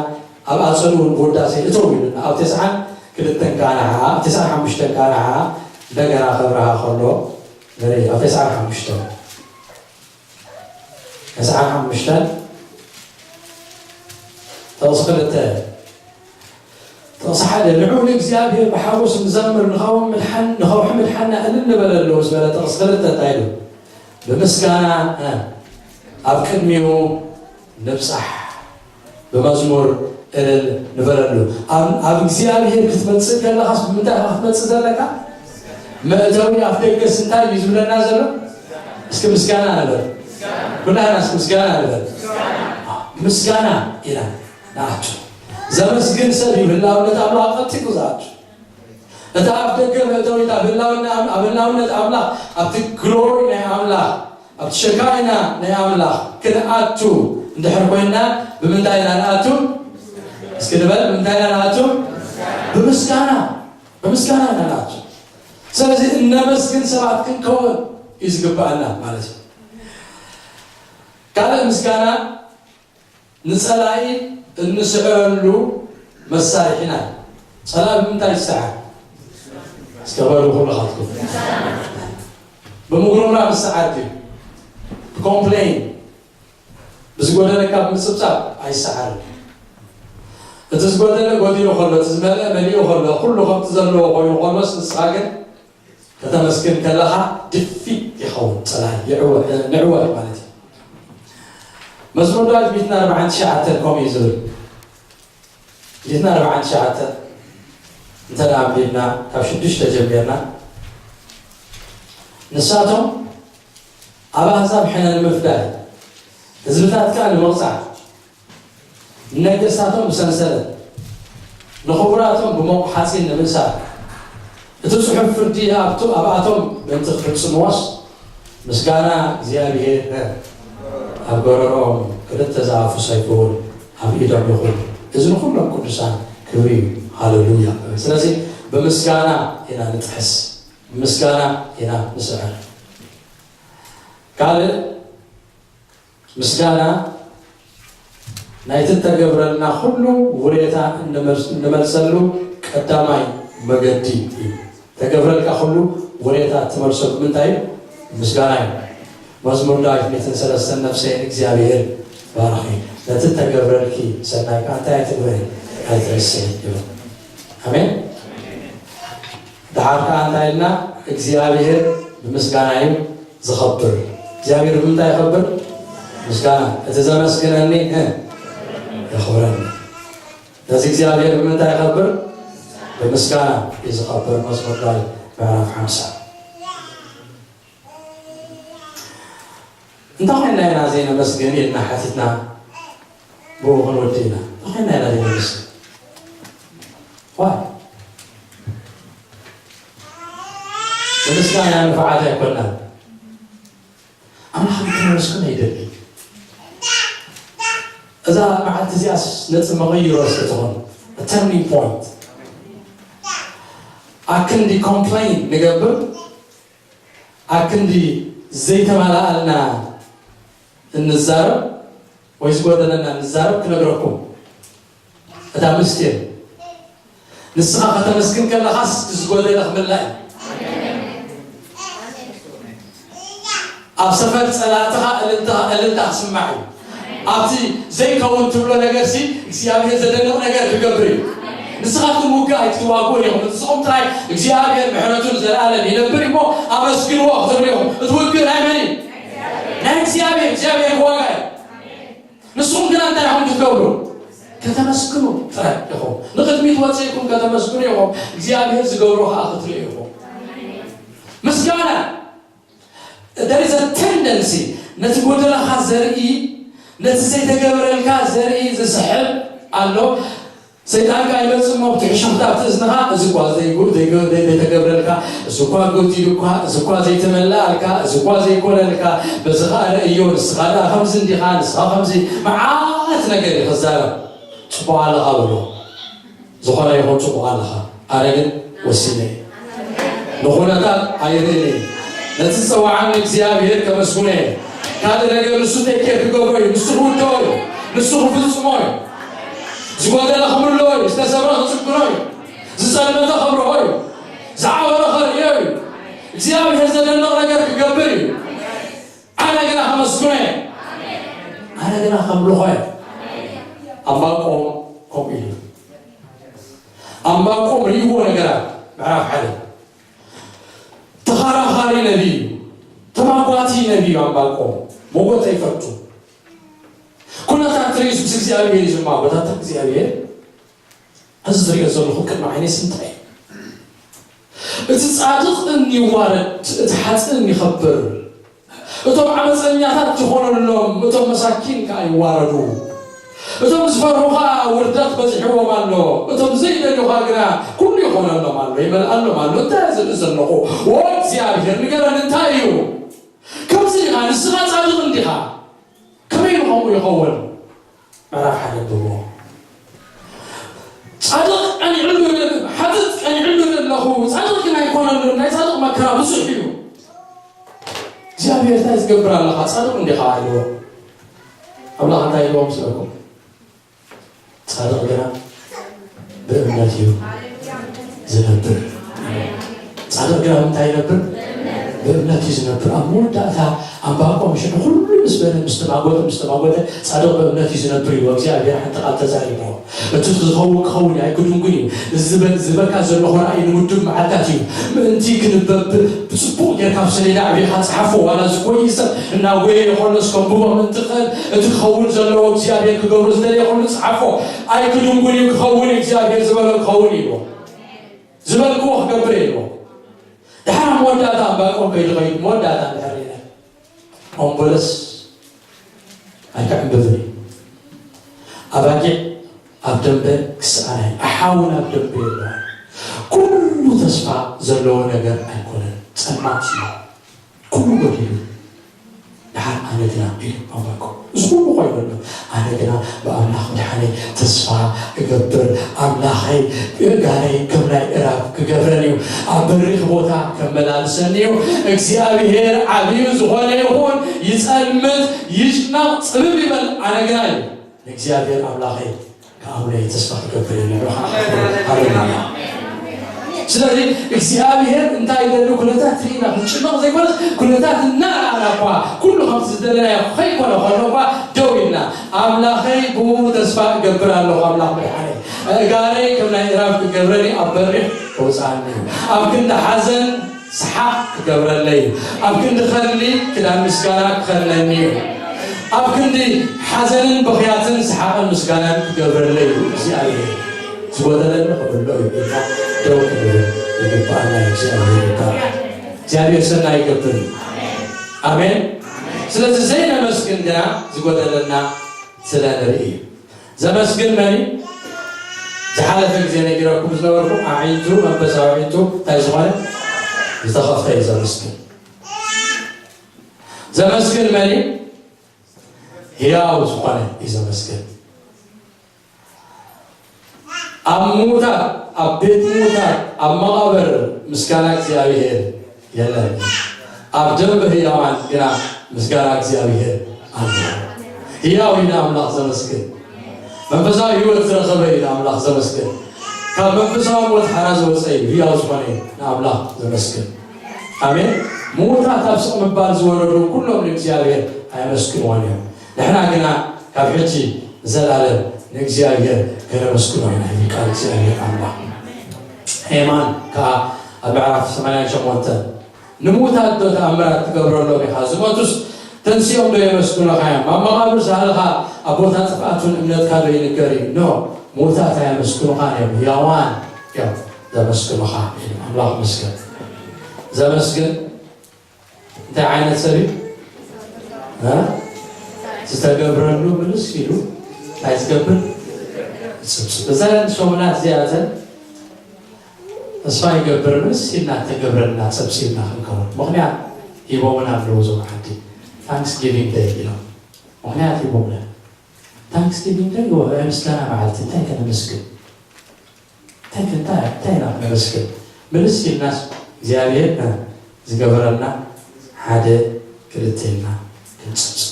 ኣብ ኣጸዱ እውን ብውዳሴ እተው ኢሉና። ኣብ ተስዓን ክልተን ካንዓ፣ ኣብ ተስዓን ሓሙሽተን ካንዓ እንደገና ከብርሃ ከሎ ንርኢ። ኣብ ተስዓን ሓሙሽተን፣ ተስዓን ሓሙሽተን ጥቕሲ ክልተ፣ ጥቕሲ ሓደ፣ "ንዑ ንእግዚኣብሔር ብሓጎስ ንዘምር፣ ንኸውሒ ምድሓን-፣ ንኸውሒ ምድሓንና እልል ንበለሉ" ምስ በለ፣ ጥቕሲ ክልተ እንታይ ኢሉ? "ብምስጋና፣ እ፣ ኣብ ቅድሚኡ ንብጻሕ፣ ብመዝሙር እልል ንበለሉ።" ኣብ፣ ኣብ እግዚኣብሔር ክትመጽእ ከለኻስ ብምንታይ ኢኻ ክትመጽእ ዘለካ? መእተዊ ኣፍ ደገስ እንታይ እዩ ዝብለና ዘሎ? እስኪ ምስጋና ንበል። ኩላና እስኪ ምስጋና ንበል። ምስጋና ኢና ንኣቱ። ዘመስግን ሰብ እዩ ህላውነት ኣምላኽ ቀልጢፉ ዝኣቱ። እታ ኣፍ ደገ መእተዊት ኣብ ህላውና-፣ ኣብ ህላውነት ኣምላኽ፣ ኣብቲ ግሎሪ ናይ ኣምላኽ፣ ኣብቲ ሸካይና ናይ ኣምላኽ ክንኣቱ እንድሕር ኮይንና፣ ብምንታይ ኢና ንኣቱ? እስኪ ንበል፣ ብምንታይ ኢና ንኣቱ? ብምስጋና። ብምስጋና ኢና ንኣቱ። ስለዚ እነመስግን ሰባት ክንከውን እዩ ዝግብኣና ማለት እዩ። ካልእ ምስጋና ንጸላኢ እንስዕረሉ መሳርሒና እዩ። ጸላኢ ብምንታይ ይሰዓር? እስከ በሉ ኩልኻትኩም። ብምጉርምራም ዝሰዓር ድዩ? ብኮምፕሌን፣ ብዝጎደለካ ብምጽብጻብ ኣይሰዓርን። እቲ ዝጎደለ ጎዲሉ ከሎ፣ እቲ ዝመልአ መሊኡ ከሎ፣ ኩሉ ከምቲ ዘለዎ ኮይኑ ከሎስ፣ ንስኻ ግን ከተመስግን ከለኻ ድፊት ይኸውን፣ ጸላኢ ይዕወ-፣ ንዕወት ማለት እዩ። መዝሙር ዳዊት ሚእትን ኣርባዓን ትሽዓተን ከምኡ እዩ ዝብል። ሚእትን ኣርባዓን ትሽዓተን እንተ ደኣ ኣንቢብና፣ ካብ ሽዱሽተ ጀሚርና፣ ንሳቶም ኣብ ኣህዛብ ሕነ ንምፍዳይ፣ ህዝብታት ከኣ ንምቕጻዕ፣ ንነገስታቶም ብሰንሰለት፣ ንኽቡራቶም ብሞቕ ሓጺን ንምእሳር፣ እቲ ጽሑፍ ፍርዲ ኣብቱ-፣ ኣብኣቶም ምእንቲ ክፍጽምዎስ፣ ምስጋና እግዚኣብሔር ኣብ ጎረሮኦም፣ ክልተ ዝኣፉ ሰይፊ እውን ኣብ ኢዶም ይኹን። እዚ ንኹሎም ቅዱሳን ክብሪ እዩ። ሃሌሉያ። ስለዚ ብምስጋና ኢና ንጥሕስ፣ ብምስጋና ኢና ንስዕር። ካልእ ምስጋና ናይቲ እተገብረልና ኩሉ ውሬታ እንመልስ-፣ እንመልሰሉ ቀዳማይ መገዲ እዩ። ተገብረልካ ኩሉ ውሬታ ትመልሰሉ ብምንታይ እዩ? ምስጋና እዩ። መዝሙር ዳዊት ሚእትን ሰለስተን፣ ነፍሰይ ንእግዚኣብሔር ባርኺ፣ ነቲ ተገብረልኪ ሰናይ ከኣ እንታይ ኣይትግበሪ፣ ኣይትረስዒ ይብል። ኣሜን። ደሓር ከኣ እንታይ ኢልና? እግዚኣብሔር ብምስጋና እዩ ዝኸብር። እግዚኣብሔር ብምንታይ ይኸብር? ምስጋና። እቲ ዘመስግነኒ እ፣ የኽብረኒ። ነዚ እግዚኣብሔር ብምንታይ ይኸብር? ብምስጋና እዩ ዝኸብር። መዝሙር ዳዊት ምዕራፍ ሓምሳ። እንታይ ኮይና ኢና ዘይነመስግን ኢልና ሓቲትና፣ ብኡ ክንወዲ ኢና። እንታይ ኮይና ኢና ዘይነመስግን? ዋይ? ንምስጋና ንፉዓት ኣይኮናን። ኣምላኽ ክነመስግኖ ይደሊ። እዛ መዓልቲ እዚኣስ ነጥቢ መቐይሮ ስለ ትኾን፣ turning point። ኣክንዲ ኮምፕሌን ንገብር፣ ኣክንዲ ዘይተማልኣልና እንዛረብ ወይ ዝጎደለና እንዛረብ ክነግረኩም። እታ ምስጢር፣ ንስኻ ከተመስግን ከለኻስ ዝጎደለ ክምላእ እዩ። ኣብ ሰፈር ጸላእትኻ እልልታ፣ እልልታ ክስማዕ እዩ። ኣብቲ ዘይከውን ትብሎ ነገርሲ እግዚኣብሔር ዘደንቕ ነገር ክገብር እዩ። ንስኻትኩም ውግእ ኣይትዋግኡን ኢኹም። ንስኹም ጥራይ እግዚኣብሔር ምሕረቱ ንዘለኣለም ይነብር እሞ ኣመስግንዎ ክትብሉ ኢኹም። እቲ ውግእ ናይ መን እዩ? ናይ እግዚኣብሔር። እግዚኣብሔር ክዋጋ እዩ። ንስኹም ግና እንታይ ኢኹም ክትገብሩ? ከተመስግኑ ጥራይ ኢኹም። ንቕድሚት ወፂእኩም ከተመስግኑ ኢኹም። እግዚኣብሔር ዝገብሮ ከዓ ክትርእዩ ኢኹም። ምስጋና፣ there is a tendency፣ ነቲ ጎደላኻ ዘርኢ፣ ነቲ ዘይተገብረልካ ዘርኢ ዝስሕብ ኣሎ። ሰይጣን ከኣ ይመጽእ እሞ ብትሕሽኽታ ኣብቲ እዝንኻ፣ እዚ እኳ ዘይጉ-፣ ዘይገ-፣ ዘይ-፣ ዘይተገብረልካ፣ እዚ እኳ ጎዲሉ እኳ፣ እዚ እኳ ዘይተመላኣልካ፣ እዚ እኳ ዘይኮነልካ፣ በዚ ኸኣ ረእዮ፣ ንስኻ ደኣ ከምዚ እንዲኻ፣ ንስኻ ከምዚ፣ መዓት ነገር እዩ ክዛረብ። ጽቡቕ ኣለኻ በሎ። ዝኾነ ይኹን ጽቡቕ ኣለኻ። ኣነ ግን ወሲነ እየ። ንኹነታት ኣይርእን እየ። ነቲ ዝጸውዓኒ እግዚኣብሔር ከመስግኖ እየ። ካልእ ነገር ንሱ ቴክ ኬር ክገብሮ እዩ። ንሱ ክውድኦ እዩ። ንሱ ክፍጽሞ እዩ። ዝጎደለ ክምልኦ እዩ። ዝተሰብረ ክጽግኖ እዩ። ዝጸልመተ ከብርሆ እዩ። ዝዓወረ ከርእዮ እዩ። እግዚኣብሔር ዘደንቕ ነገር ክገብር እዩ። ኣነ ግና ከመስግኖ እየ። ኣነ ግና ከምልኾ እየ። ኣምባቆም ከምኡ ኢሉ። ኣምባቆም ርእይዎ ነገራት ምዕራፍ ሓደ። ተኸራኻሪ ነቢይ እዩ። ተማጓቲ ነቢይ እዩ ኣምባቆም። ሞጎት ኣይፈቱ። ኩነታት ትርእዩስ ምስ እግዚኣብሔር እዩ ዝማጎት። ኣታ እግዚኣብሔር፣ እዚ ዝርእዮ ዘለኹ ቅድሚ ዓይነይስ እንታይ እዩ? እቲ ጻድቕ እምኒ ይዋረድ፣ እቲ ሓጥእ እምኒ ይኸብር። እቶም ዓመፀኛታት ይኾነሎም፣ እቶም መሳኪን ከኣ ይዋረዱ። እቶም ዝፈርሁኻ ውርደት በዚሕዎም ኣሎ፣ እቶም ዘይደልዩኻ ግና ኩሉ ይኾነሎም ኣሎ፣ ይመልኣሎም ኣሎ። እንታይ እየ ዝርኢ ዘለኹ? ዎ እግዚኣብሔር፣ ንገረኒ፣ እንታይ እዩ? ከምዚ ኢኻ፣ ንስኻ ጻድቕ እንዲኻ? ከመይ ኢሉ ከምኡ ይኸውን? ምዕራፍ ሓደ ብዎ። ጻድቕ ቀኒዕሉ ይብል፣ ሓጥእ ቀኒዕሉ ይብል ኣለኹ፣ ጻድቕ ግን ኣይኮነሉን። ናይ ጻድቕ መከራ ብዙሕ እዩ። እግዚኣብሔር እንታይ ዝገብር ኣለኻ? ጻድቕ እንዲኻ ኢልዎ። ኣምላኽ እንታይ ኢልዎ ምስለኩም? ጻድቕ ግና ብእምነት እዩ ዝነብር። ጻድቕ ግና እንታይ ይነብር? ብእምነት እዩ ዝነብር። ኣብ መወዳእታ ኣንባቆም ሽዑ ኩሉ ምስ በለ፣ ምስ ተማጎተ፣ ምስ ተማጎተ፣ ጻድቕ ብእምነት እዩ ዝነብር እዩ። እግዚኣብሔር ሓንቲ ቃል ተዛሪብዎ። እቲ ዝኸውን ክኸውን እዩ፣ ኣይክድንጉን እዩ። እዚ ዝበ-፣ ዝበካ ዘለኹ ራእይ ንውዱብ መዓልታት እዩ። ምእንቲ ክንበብ ብጽቡቕ ጌርካ ኣብ ሰሌዳ ኣዕቢኻ ጽሓፎ። ዋላ ዝጎዪ ሰብ እናጎየ ይኾኖስ ከንብቦ ምእንቲ ክእል፣ እቲ ክኸውን ዘለዎ እግዚኣብሔር ክገብሮ ዝደለየ ኩሉ ጽሓፎ። ኣይክድንጉን እዩ፣ ክኸውን እዩ፣ እግዚኣብሔር ዝበሎ ክኸውን እዩ። ዝበልክዎ ክገብር እየ ኢልዎ። ድሓር ኣብ መወዳእታ ኣንባቆም ከይዱ ከይዱ መወዳእታ እንድሕር ርኢና፣ ኦም በለስ ኣይክዕምብብን እዩ። ኣባጊዕ ኣብ ደንበ ክስኣና እዩ። ኣሓውን ኣብ ደንበ የለዋን። ኩሉ ተስፋ ዘለዎ ነገር ኣይኮነን። ጸልማት እዩ። ኩሉ ጎዲሉ። ድሓር ኣነ ግና ኢሉ ኣንባቆም። እዚ ኩሉ ኮይኑ ኣሎ። ኣነ ግና ብኣምላኽ ምድሓነይ ተስፋ እገብር። ኣምላኸይ ኣእጋረይ ከም ናይ እራብ ክገብረን እዩ። ኣብ በሪኽ ቦታ ከመላልሰን እዩ። እግዚኣብሔር ዓብዩ ዝኾነ ይኹን፣ ይጸልምት፣ ይጭነቕ፣ ጽብብ ይበል፣ ኣነ ግና እዩ ንእግዚኣብሔር ኣምላኸይ ከኣምነይ ተስፋ ክገብር እየ። ንዑ ኸዓ ሃሌሉያ። ስለዚ እግዚኣብሔር እንታይ ደሊ ኩነታት ርኢና ክንጭነቕ ዘይኮነስ፣ ኩነታት እናረኣና እኳ፣ ኩሉ ከምቲ ዝደለናዮ ከይኮነ ከሎ እኳ ደው ኢልና፣ ኣምላኸይ ብኡ ተስፋ እገብር ኣለኹ፣ ኣምላኽ መድሓነይ፣ ኣእጋረይ ከም ናይ እራብ ክገብረኒ ኣብ በሪኽ ከውፅኣኒ እዩ፣ ኣብ ክንዲ ሓዘን ሰሓቕ ክገብረለይ እዩ፣ ኣብ ክንዲ ኸሊ ክዳን ምስጋና ክኸድነኒ እዩ፣ ኣብ ክንዲ ሓዘንን ብኽያትን ሰሓቕን ምስጋናን ክገብረለይ እዩ እግዚኣብሔር። ዝጎደለኒ ክምልኦ እዩ ኢልና ደው ክንብል ይግባኣና እዩ። እግዚኣብሔር ይባረክ። እግዚኣብሔር ሰናይ ይገብር እዩ። ኣሜን። ስለዚ ዘይነመስግን ግና ዝጎደለና ስለ ንርኢ እዩ። ዘመስግን መን እዩ? ዝሓለፈ ግዜ ነጊረኩም ዝነበርኩ ኣዒንቱ፣ መንፈሳዊ ኣዒንቱ እንታይ ዝኾነ ዝተኸፍተ እዩ ዘመስግን። ዘመስግን መን እዩ? ህያው ዝኾነ እዩ ዘመስግን። ኣብ ምዉታት፣ ኣብ ቤት ምዉታት፣ ኣብ መቓብር ምስጋና እግዚኣብሔር የለን። ኣብ ደንበ ህያዋን ግና ምስጋና እግዚኣብሔር ኣሎ። ህያው እዩ ንኣምላኽ ዘመስግን። መንፈሳዊ ህይወት ዝረኸበ እዩ ንኣምላኽ ዘመስግን። ካብ መንፈሳዊ ሞት ሓራ ዝወፀ እዩ፣ ህያው ዝኾነ እዩ ንኣምላኽ ዘመስግን። ኣሜን። ምዉታት ኣብ ስቕ ምባል ዝወረዱ ኩሎም ንእግዚኣብሔር ኣየመስግንዎን እዮም። ንሕና ግና ካብ ሕጂ ንዘላለም ንእግዚኣብሔር ከነመስግኖ ኢና ይብል ቃል እግዚኣብሔር ኣምላኽ። ሄማን ከኣ ኣብ ምዕራፍ ሰማንያን ሸሞንተን ንምዉታት ዶ ተኣምራት ትገብረሎም ኢኻ? ዝሞቱስ ተንሲኦም ዶ የመስግኑኻ እዮም? ኣብ መቓብር ዝሃለኻ ኣብ ቦታ ጥፍኣት እውን እምነትካ ዶ ይንገር እዩ? ኖ፣ ምዉታት ኣየመስግኑኻን እዮም፣ ህያዋን እዮም ዘመስግኑኻ ኢሉ። ኣምላኽ ይመስገን። ዘመስግን እንታይ ዓይነት ሰብ እዩ? እ? ዝተገብረሉ ምልስ ኢሉ እንታይ ዝገብር? ዝጽብጽብ። እዘን ሰሙናት እዚኣተን ተስፋ ይገብር፣ ምልስ ኢልና እተገብረልና ጸብጺብና ክንከውን። ምኽንያት ሂቦምና ኣለዉ እዞም ዓዲ። ታንክስ ጊቪንግ ደይ ኢሎም። ምኽንያት ሂቦምና። ታንክስ ጊቪንግ ደይ፣ ናይ ምስጋና መዓልቲ፣ እንታይ ከነመስግን? እንታይ ከ-፣ እንታይ፣ እንታይ ኢና ክነመስግን? ምልስ ኢልናስ እግዚኣብሔር ዝገበረልና ሓደ ክልተ ኢልና ክንጽብጽብ።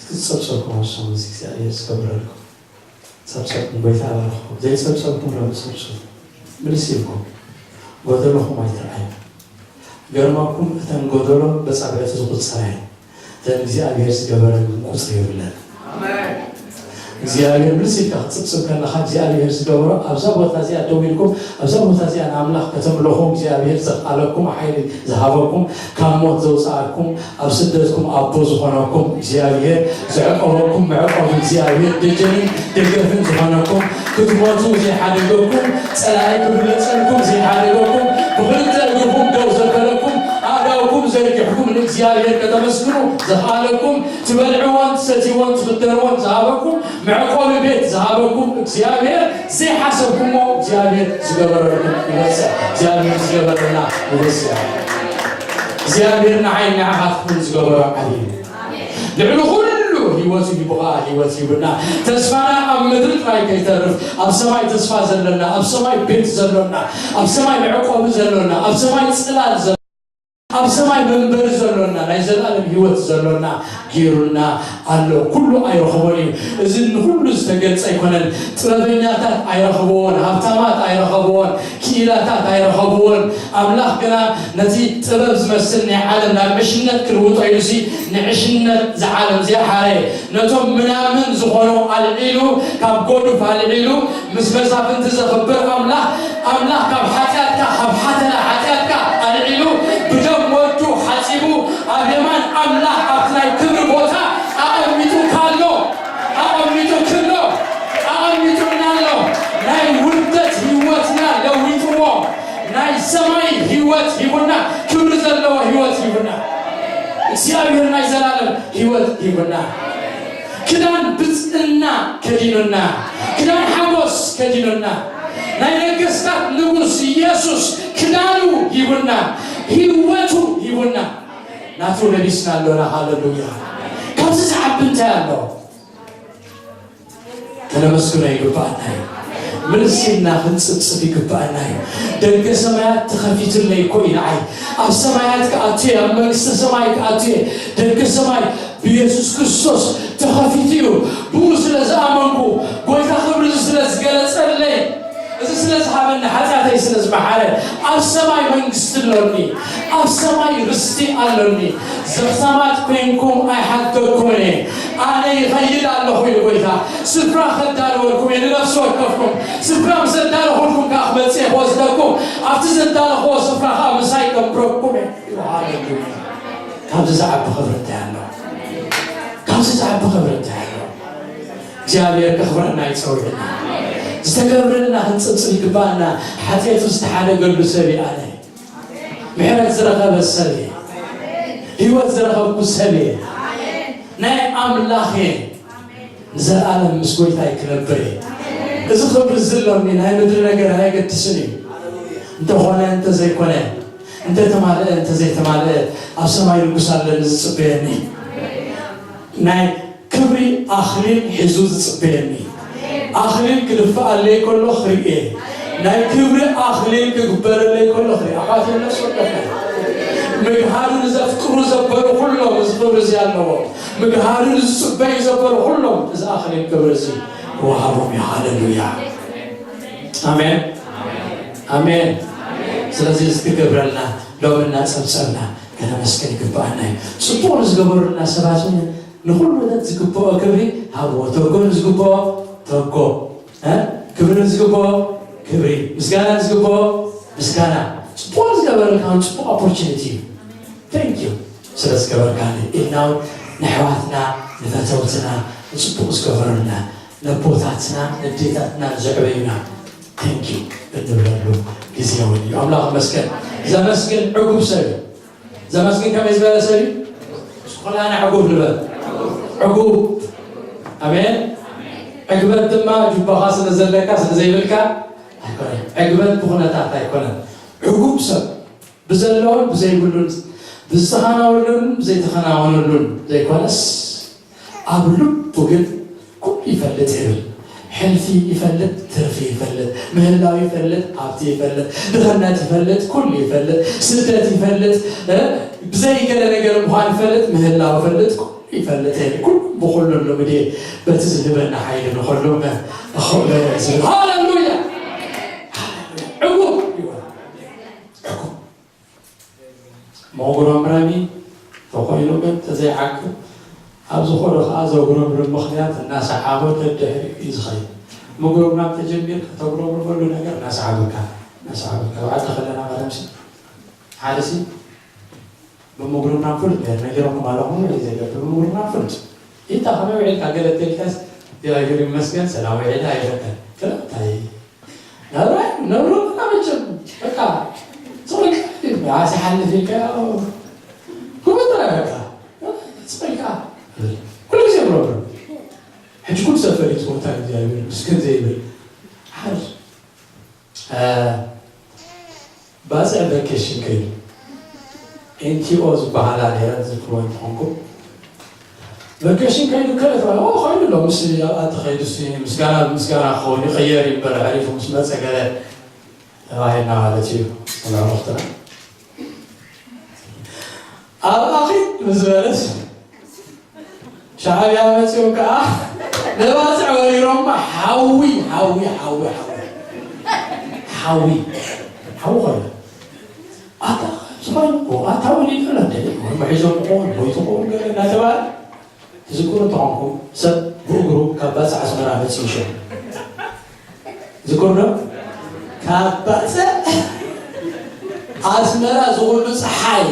እስኪ ዝጸብጸብኩም ኣብ ሰሙን እዚ እግዚኣብሔር ዝገብረልኩም። ጸብጸብኩም ጎይታ ይባርኽኩም። ዘይጸብጸብኩም ሎሚ ጸብጽቡ። ምልስ ኢልኩም። ጎደሎኹም ኣይትርኣዩ። ገርመኩም እተን ጎደሎ በጻብዕቲ ዝቑጸራ እየን። እተን እግዚኣብሔር ዝገበረን ግን ቁጽሪ የብለን። እግዚኣብሔር ምልስ ኢልካ ክትጽብጽብ ከለኻ እግዚኣብሔር ዝገበሮ ኣብዛ ቦታ እዚኣ ደው ኢልኩም ኣብዛ ቦታ እዚኣ ንኣምላኽ ከተምልኹ እግዚኣብሔር ዘኽኣለኩም ሓይሊ ዝሃበኩም ካብ ሞት ዘውፅኣኩም ኣብ ስደትኩም ኣቦ ዝኾነኩም እግዚኣብሔር ዘዕቆበኩም መዕቆቢ እግዚኣብሔር ደጀንን ደገፍን ዝኾነኩም ክትሞቱ ዘይሓደገኩም ፀላኢ ክብለፀልኩም ዘይሓደገኩም ብኽልተ እግርኩም ደው ዘበለኩም ኣእዳውኩም ዘርጊሕኩም ንእግዚኣብሔር ከተመስግኑ ዘኽኣለኩም ትበልዕዎን ትሰትይዎን ትኽደንዎን ዝሃበኩም መዕቆቢ ቤት ዝሃበኩም እግዚኣብሔር ዘይሓሰብኩሞ እግዚኣብሔር ዝገበረልኩም ይበዝሕ። እግዚኣብሔር ዝገበረልና ይበዝሕ። እግዚኣብሔር ንዓይ ንዓኻትኩም ዝገበሮ ዓብዪ እዩ። ልዕሊ ኩሉ ህይወቱ ሂቡ ኸዓ ህይወት ሂቡና። ተስፋና ኣብ ምድሪ ጥራይ ከይተርፍ ኣብ ሰማይ ተስፋ ዘለና፣ ኣብ ሰማይ ቤት ዘሎና፣ ኣብ ሰማይ መዕቆቢ ዘሎና፣ ኣብ ሰማይ ጽላል ዘሎና፣ ኣብ ሰማይ መንበሪ ዘሎና፣ ናይ ዘላለም ህይወት ዘሎና ገይሩና ኣሎ። ኩሉ ኣይረኸቦን እዩ። እዚ ንኹሉ ዝተገልጸ ኣይኮነን። ጥበበኛታት ኣይረኸብዎን፣ ሃብታማት ኣይረኸብዎን፣ ክኢላታት ኣይረኸብዎን። ኣምላኽ ግና ነቲ ጥበብ ዝመስል ናይ ዓለም ናብ ዕሽነት ክልውጦ ኢሉሲ ንዕሽነት ዝዓለም እዚኣ ሓረየ። ነቶም ምናምን ዝኾኑ ኣልዒሉ፣ ካብ ጎዱፍ ኣልዒሉ፣ ምስ መሳፍንቲ ዘኽብር ኣምላኽ፣ ኣምላኽ ካብ ሓጢኣትካ፣ ካብ ሓተላ ሓጢኣትካ ኣልዒሉ፣ ብደም ወዱ ሓጺቡ፣ ኣብ የማን ኣምላኽ ኣብቲ ናይ ክብሪ ቦታ ኣቐሚጡካ ኣሎ። ኣቐሚጡክሎ። ኣቐሚጡና ኣሎ። ናይ ውርደት ህይወትና ለዊጥዎ። ናይ ሰማይ ህይወት ሂቡና። ክብሪ ዘለዎ ህይወት ሂቡና። እግዚኣብሔር ናይ ዘላለም ህይወት ሂቡና። ክዳን ብፅዕና ከዲኑና። ክዳን ሓጎስ ከዲኑና። ናይ ነገስታት ንጉስ ኢየሱስ ክዳኑ ሂቡና። ህይወቱ ሂቡና። ናቱ ለቢስና ኣሎና። ሃሌሉያ። ካብዚ ዝዓቢ እንታይ ኣሎ? ከነመስግኖ ይግባኣና እዩ። ምልስ ኢልና ክንጽብጽብ ይግባኣና እዩ። ደገ ሰማያት ተኸፊቱለይ እኮ እዩ ንዓይ። ኣብ ሰማያት ክኣቱ እየ፣ ኣብ መንግስተ ሰማይ ክኣቱ እየ። ደገ ሰማይ ብየሱስ ክርስቶስ ተኸፊቱ እዩ። ብኡ ስለ ዝኣመንኩ፣ ጎይታ ክብሪ እዚ ስለ ዝገለጸለይ፣ እዚ ስለ ዝሃበ ንሓጢኣተይ ስለ ዝመሓረ፣ ኣብ ሰማይ መንግስቲ ኣሎኒ፣ ኣብ ሰማይ ርስቲ ኣሎኒ። ዘኽታማት ኮይንኩም ኣይሓተኩምን እየ። ኣነ ይኸይድ ኣለኹ ኢሉ ጎይታ። ስፍራ ከዳልወልኩም እየ፣ ንነፍሲ ወከፍኩም። ስፍራ ምስ ኣዳለኹልኩም ከኣ ክመጽእ እየ ክወስደኩም። ኣብቲ ዘዳለኽዎ ስፍራ ከኣ ምሳይ ከንብረኩም እየ። ሃሌሉያ። ካብዚ ዝዓቢ ክብሪ እንታይ ኣሎ? ካብዚ ዝዓቢ ክብሪ እንታይ ኣሎ? እግዚኣብሔር ከኽብረና ይጸውዕና። ዝተገብረልና ክንጽብጽብ ይግባኣና። ሓጢኣቱ ዝተሓደገሉ ሰብ እየ ኣነ። ምሕረት ዝረኸበ ሰብ እየ። ህይወት ዝረኸብኩ ሰብ እየ። ናይ ኣምላኽ እየ። ንዘለኣለም ምስ ጎይታይ ክነብር እየ። እዚ ክብሪ እዚ ኣሎኒ፣ ናይ ምድሪ ነገር ኣየገድስን እዩ። እንተኾነ እንተዘይኮነ፣ እንተተማልአ እንተዘይተማልአ፣ ኣብ ሰማይ ንጉስ ኣለኒ ዝጽበየኒ። ናይ ክብሪ ኣኽሊል ሒዙ ዝጽበየኒ። ኣኽሊል ክድፍኣለይ ከሎ ክርእየ፣ ናይ ክብሪ ኣኽሊል ክግበረለይ ከሎ ክርእየ። ኣሕዋት ነፍሲ ወከፍና፣ ምግሃዱ ንዘፍቅሩ ዘበሉ ኩሎም እዚ ክብሪ እዚ ኣለዎም። ምግሃዱ ንዝጽበዩ ዘበሉ ኩሎም እዚ ኣኽሊል ክብሪ እዚ ክወሃቦም እዩ። ሃሌሉያ። ኣሜን። ኣሜን። ስለዚ እዚ ክገብረልና ሎሚ እናጸብጸብና ከነመስግን ይግብኣና እዩ። ጽቡቕ ንዝገበሩልና ሰባት እውን ንኹሉ ነቲ ዝግብኦ ክብሪ ሃብዎ። ተንኮል ንዝግብኦ ተንኮል፣ እ? ክብሪ ንዝግብኦ ክብሪ፣ ምስጋና ንዝግብኦ ምስጋና። ጽቡቕ ዝገበረልካ እውን ጽቡቕ ኦፖርቹኒቲ እዩ። Thank you ስለ ዝገበርካኒ ኢልና እውን ንኣሕዋትና ንፈተውትና ንጽቡቕ ዝገበሩልና ነቦታትና ነዴታትና ንዘዕበዩና thank you እንብለሉ ግዜ እውን እዩ። ኣምላኽ ይመስገን። ዘመስግን ዕጉብ ሰብ እዩ። ዘመስግን ከመይ ዝበለ ሰብ እዩ? እስኩላና ዕጉብ ንበል። ዕጉብ። ኣሜን። ዕግበት ድማ ጁባኻ ስለ ዘለካ ስለ ዘይብልካ ኣይኮነን። ዕግበት ብኹነታት ኣይኮነን። ዕጉብ ሰብ ብዘለዎን ብዘይብሉን ብዝተኸናወነሉን ብዘይተኸናወነሉን ዘይኮነስ ኣብ ልቡ ግን ኩሉ ይፈልጥ ይብል። ሕልፊ ይፈልጥ፣ ትርፊ ይፈልጥ፣ ምህላው ይፈልጥ፣ ሃብቲ ይፈልጥ፣ ድኽነት ይፈልጥ፣ ኩሉ ይፈልጥ፣ ስደት ይፈልጥ፣ እ፣ ብዘይ ገለ ነገር ምዃን ይፈልጥ፣ ምህላው ይፈልጥ፣ ኩሉ ይፈልጥ። ኩሉ ብኹሉ ልምድ እየ፣ በቲ ዝህበና ሓይሊ ንኹሉ እኸብሎ እየ ዝብል። ሃሌሉያ! ዕጉብ ይበል። ዕጉብ። መጉረምረሚ ተኾይኑ ግን ተዘይዓግብ፣ ኣብ ዝኾነ ኸዓ ዘጉረምርም ምኽንያት እናሰዓቦ ደድሕሪኡ እዩ ዝኸይድ። ምጉርምራም ተጀሚርካ ተጉረምርመሉ ነገር እናሰዓበካ፣ እናሰዓበካ። ኣብ ዓዲ ከለና ቀደምሲ፣ ሓደሲ ብምጉርምራም ፍሉጥ ነይሩ፣ ነጊረኩም ኣለኹም፣ ውዒ ዘይገብር ብምጉርምራም ፍሉጥ። ኢታ ከመይ ውዒልካ ገለ ተልካስ፣ እግዚኣብሔር ይመስገን፣ ሰላም ውዒለ ኣይረከን። ክላ እንታይ ናብራ ነብሮ በቃ መቸም በቃ ጽቕልካ ዓሳ ሓልፍ ኢልካ ክመጥራ በቃ ጽቕልካ ኩሉ ግዜ ብረብረ። ሕጂ ኩሉ ሰብ ፈሊጥዎ እንታይ እግዚኣብሔር ምስክን ዘይብል ሓር ባጽዕ ቨኬሽን ከይዱ ኤንቲኦ ዝበሃላ ነይረን ዝክርወን ተኾንኩም ቨኬሽን ከይዱ ከለ ተባሂሉ ኦ ኸይዱ ኣሎ ምስ ኣብኣ ተኸይዱ ሲ ምስጋና ብምስጋና ክኸውን ይቐየር እዩ እምበር ኣዕሪፉ ምስ መጸ ገለ ተባሂልና ማለት እዩ። ኣላ ወቅትና ኣብኣ ኺድ ምስ በለስ ሻዕብያ መጺኡ ከዓ ነባፅዕ ወሪሮማ ሓዊ ሓዊ ሓዊ ሓዊ ሓዊ ሓዊ ኾነ ኣታ ዝኾነ ኣታ ወሊዱ ለደ ወይ መሒዞም ክኾን ወይ ትኾን ገለ እናተባለ ትዝክሩ እንተኾንኩም ሰብ ብእግሩ ካብ ባፅዕ ኣስመራ መፂኡ ሽዑ ዝክሩ ዶ ካብ ባፅዕ ኣስመራ ዝኹሉ ፀሓይ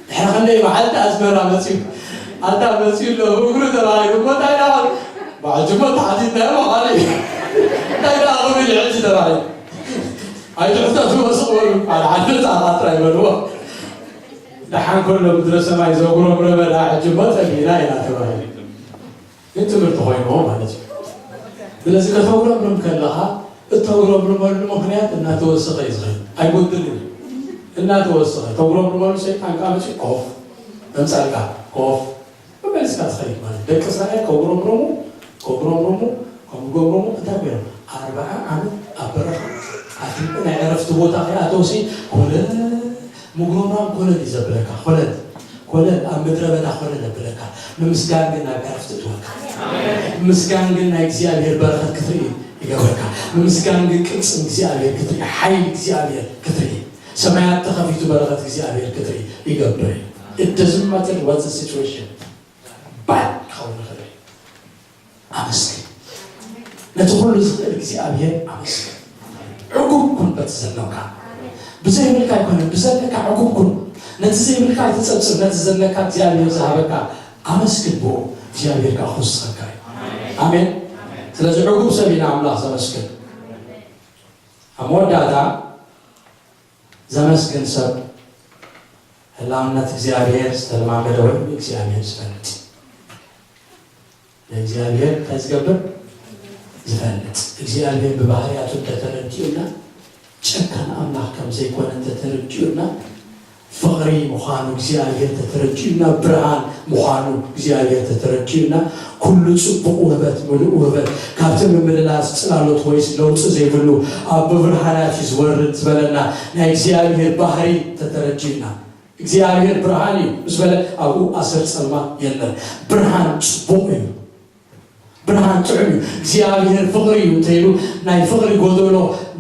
ድሕሪ ክንደይ መዓልቲ ኣስመራ መፂኡ ኣታ መፂኡ ኣሎ ብእግሩ ተባሂሉ እሞ እንታይ ዳ በዓል ጅሞ ተሓቲትና ሞ ካሊእ እንታይ ዳ ኣኽብል ሕጂ ተባሂሉ ኣይትሕተቱ መስቕ በሉ ሓደ ሓደ ፃዕራ ጥራይ በልዎ ደሓን ከሎ ምድረ ሰማይ ዘጉረምረመ ዳ ሕጂ እሞ ፀጊና ኢና ተባሂሉ ግን ትምህርቲ ኮይንዎ ማለት እዩ። ስለዚ ከተጉረምርም ከለኻ እተጉረምርመሉ ምኽንያት እናተወሰኸ እዩ ዝኸይድ ኣይጎድልን እዩ። እናተወሰኸ ተጉረምርመሉ ሰይጣን ከዓ መፂኡ ኮፍ መምፃልካ ኮፍ መመሊስካ ትኸይድ ማለት ደቂ እስራኤል ከጉረምርሙ ከጉረምርሙ ከም ዝገብሮም እንታይ ኮይኖም ኣርብዓ ዓመት ኣብ በረኻ ኣትሪቁ ናይ ዕረፍቲ ቦታ ከይኣተውሲ ኮለል ምጉርምራም ኮለል እዩ ዘብለካ ኮለል ኮለል ኣብ ምድረ በዳ ኮለል የብለካ ምምስጋን ግን ናብ ዕረፍቲ እትወካ ምስጋን ግን ናይ እግዚኣብሔር በረኸት ክትርኢ ይገብረካ። ምምስጋን ግን ቅልጽም እግዚኣብሔር ክትርኢ፣ ሓይሊ እግዚኣብሔር ክትርኢ፣ ሰማያት ተኸፊቱ በረኸት እግዚኣብሔር ክትርኢ ይገብር እዩ። It doesn't matter what the situation ባድ ክኸውን ይኽእል እዩ። ኣመስግን። ነቲ ኩሉ ዝኽእል እግዚኣብሔር ኣመስግን። ዕጉብ ኩን በቲ ዘለካ። ብዘይብልካ ኣይኮነን፣ ብዘለካ ዕጉብ ኩን። ነቲ ዘይብልካ ኣይትጸብጽብ፣ ነቲ ዘለካ እግዚኣብሔር ዝሃበካ ኣመስግን፣ ብኡ እግዚኣብሔር ከዓ ክውስኸካ እዩ። ኣሜን። ስለዚ ዕጉብ ሰብ ኢና ኣምላኽ ዘመስግን። ኣብ መወዳእታ ዘመስግን ሰብ ህላውነት እግዚኣብሔር ዝተለማመደ ወይ እግዚኣብሔር ዝፈልጥ፣ ንእግዚኣብሔር እንታይ ዝገብር? ዝፈልጥ። እግዚኣብሔር ብባህርያቱ እንተተረዲኡና፣ ጨካን ኣምላኽ ከም ዘይኮነ እንተተረዲኡና፣ ፍቕሪ ምዃኑ እግዚኣብሔር ተተረዲኡና፣ ብርሃን ምዃኑ እግዚኣብሔር ተተረዲኡና፣ ኩሉ ጽቡቕ ውህበት፣ ምሉእ ውህበት፣ ካብቲ ምምልላስ ጽላሎት ወይስ ለውጢ ዘይብሉ ኣብ ብብርሃናት እዩ ዝወርድ ዝበለና ናይ እግዚኣብሔር ባህሪ ተተረዲኡና፣ እግዚኣብሔር ብርሃን እዩ ምስ በለ ኣብኡ ኣሰር ጸልማት የለን። ብርሃን ጽቡቕ እዩ። ብርሃን ጥዑም እዩ። እግዚኣብሔር ፍቕሪ እዩ እንተኢሉ ናይ ፍቕሪ ጎደሎ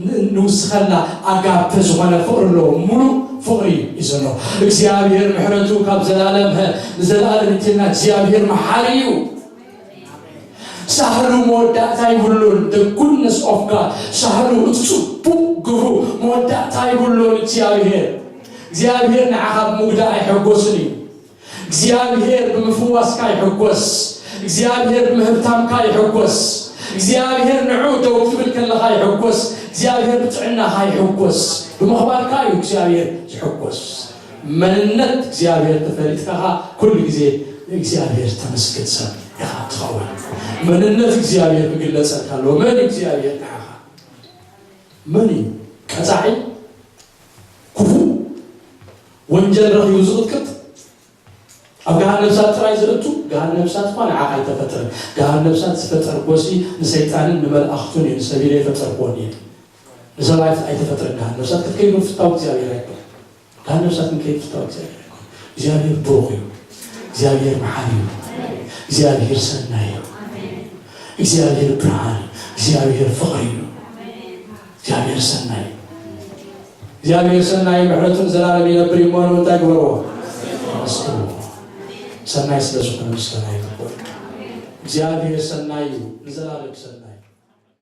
ን-፣ ንውስኸላ ኣጋፔ ዝኾነ ፍቕሪ ኣለዎ። ምሉእ ፍቕሪ እዩ ዘሎ። እግዚኣብሔር ምሕረቱ ካብ ዘላለም ሀ-፣ ንዘላለም እንትና እግዚኣብሔር መሓሪ እዩ። ሳህሉ መወዳእታ ይብሉን። The goodness of God፣ ሳህሉ፣ እቲ ጽቡቕ ግብሩ መወዳእታ ይብሉን። እግዚኣብሔር እግዚኣብሔር ንዓኻ ብምጉዳእ ኣይሕጎስን እዩ። እግዚኣብሔር ብምፍዋስካ ይሕጎስ። እግዚኣብሔር ብምህብታምካ ይሕጎስ። እግዚኣብሔር ንዑ ደው ትብል ከለኻ ይሕጎስ። እግዚኣብሔር ብጥዕናኻ ይሕጎስ። ብምኽባርካ እዩ እግዚኣብሔር ዝሕጎስ። መንነት እግዚኣብሔር ተፈሊጥካ ኸዓ ኩሉ ግዜ ንእግዚኣብሔር ተመስግን ሰብ ኢኻ ትኸውን። መንነት እግዚኣብሔር ክግለጸልካ ኣለዎ። መን እግዚኣብሔር ንዓኻ? መን እዩ ቀጻዒ? ክፉእ ወንጀል ረኺቡ ዝቕጥቅጥ፣ ኣብ ገሃን ነፍሳት ጥራይ ዘእቱ፣ ገሃን ነፍሳት እኳ ንዓኻ ኣይተፈጥረን። ገሃን ነፍሳት ዝፈጠርኩዎሲ ንሰይጣንን ንመላእኽቱን እየ፣ ንሰብ ኢለ ኣይፈጠርኩዎን እየ። ንሰብ ኣይተ-፣ ኣይተፈጥረን ገሃን ነፍሳት። ክትከይዱ ፍታው እግዚኣብሔር ኣይኮነን። ገሃን ነፍሳት ክንከይድ ፍታው እግዚኣብሔር ኣይኮነን። እግዚኣብሔር ብሩኽ እዩ። እግዚኣብሔር መሓሪ እዩ። እግዚኣብሔር ሰናይ እዩ። እግዚኣብሔር ብርሃን እዩ። እግዚኣብሔር ፍቕሪ እዩ። እግዚኣብሔር ሰናይ እዩ። እግዚኣብሔር ሰናይ፣ ምሕረቱ ንዘላለም ይነብር እዩ እሞ ንምንታይ ግበርዎ? ኣመስግንዎ። ሰናይ ስለ ዝኾነ ምስጋና ይግብኦ። እግዚኣብሔር ሰናይ እዩ፣ ንዘላለም ሰናይ።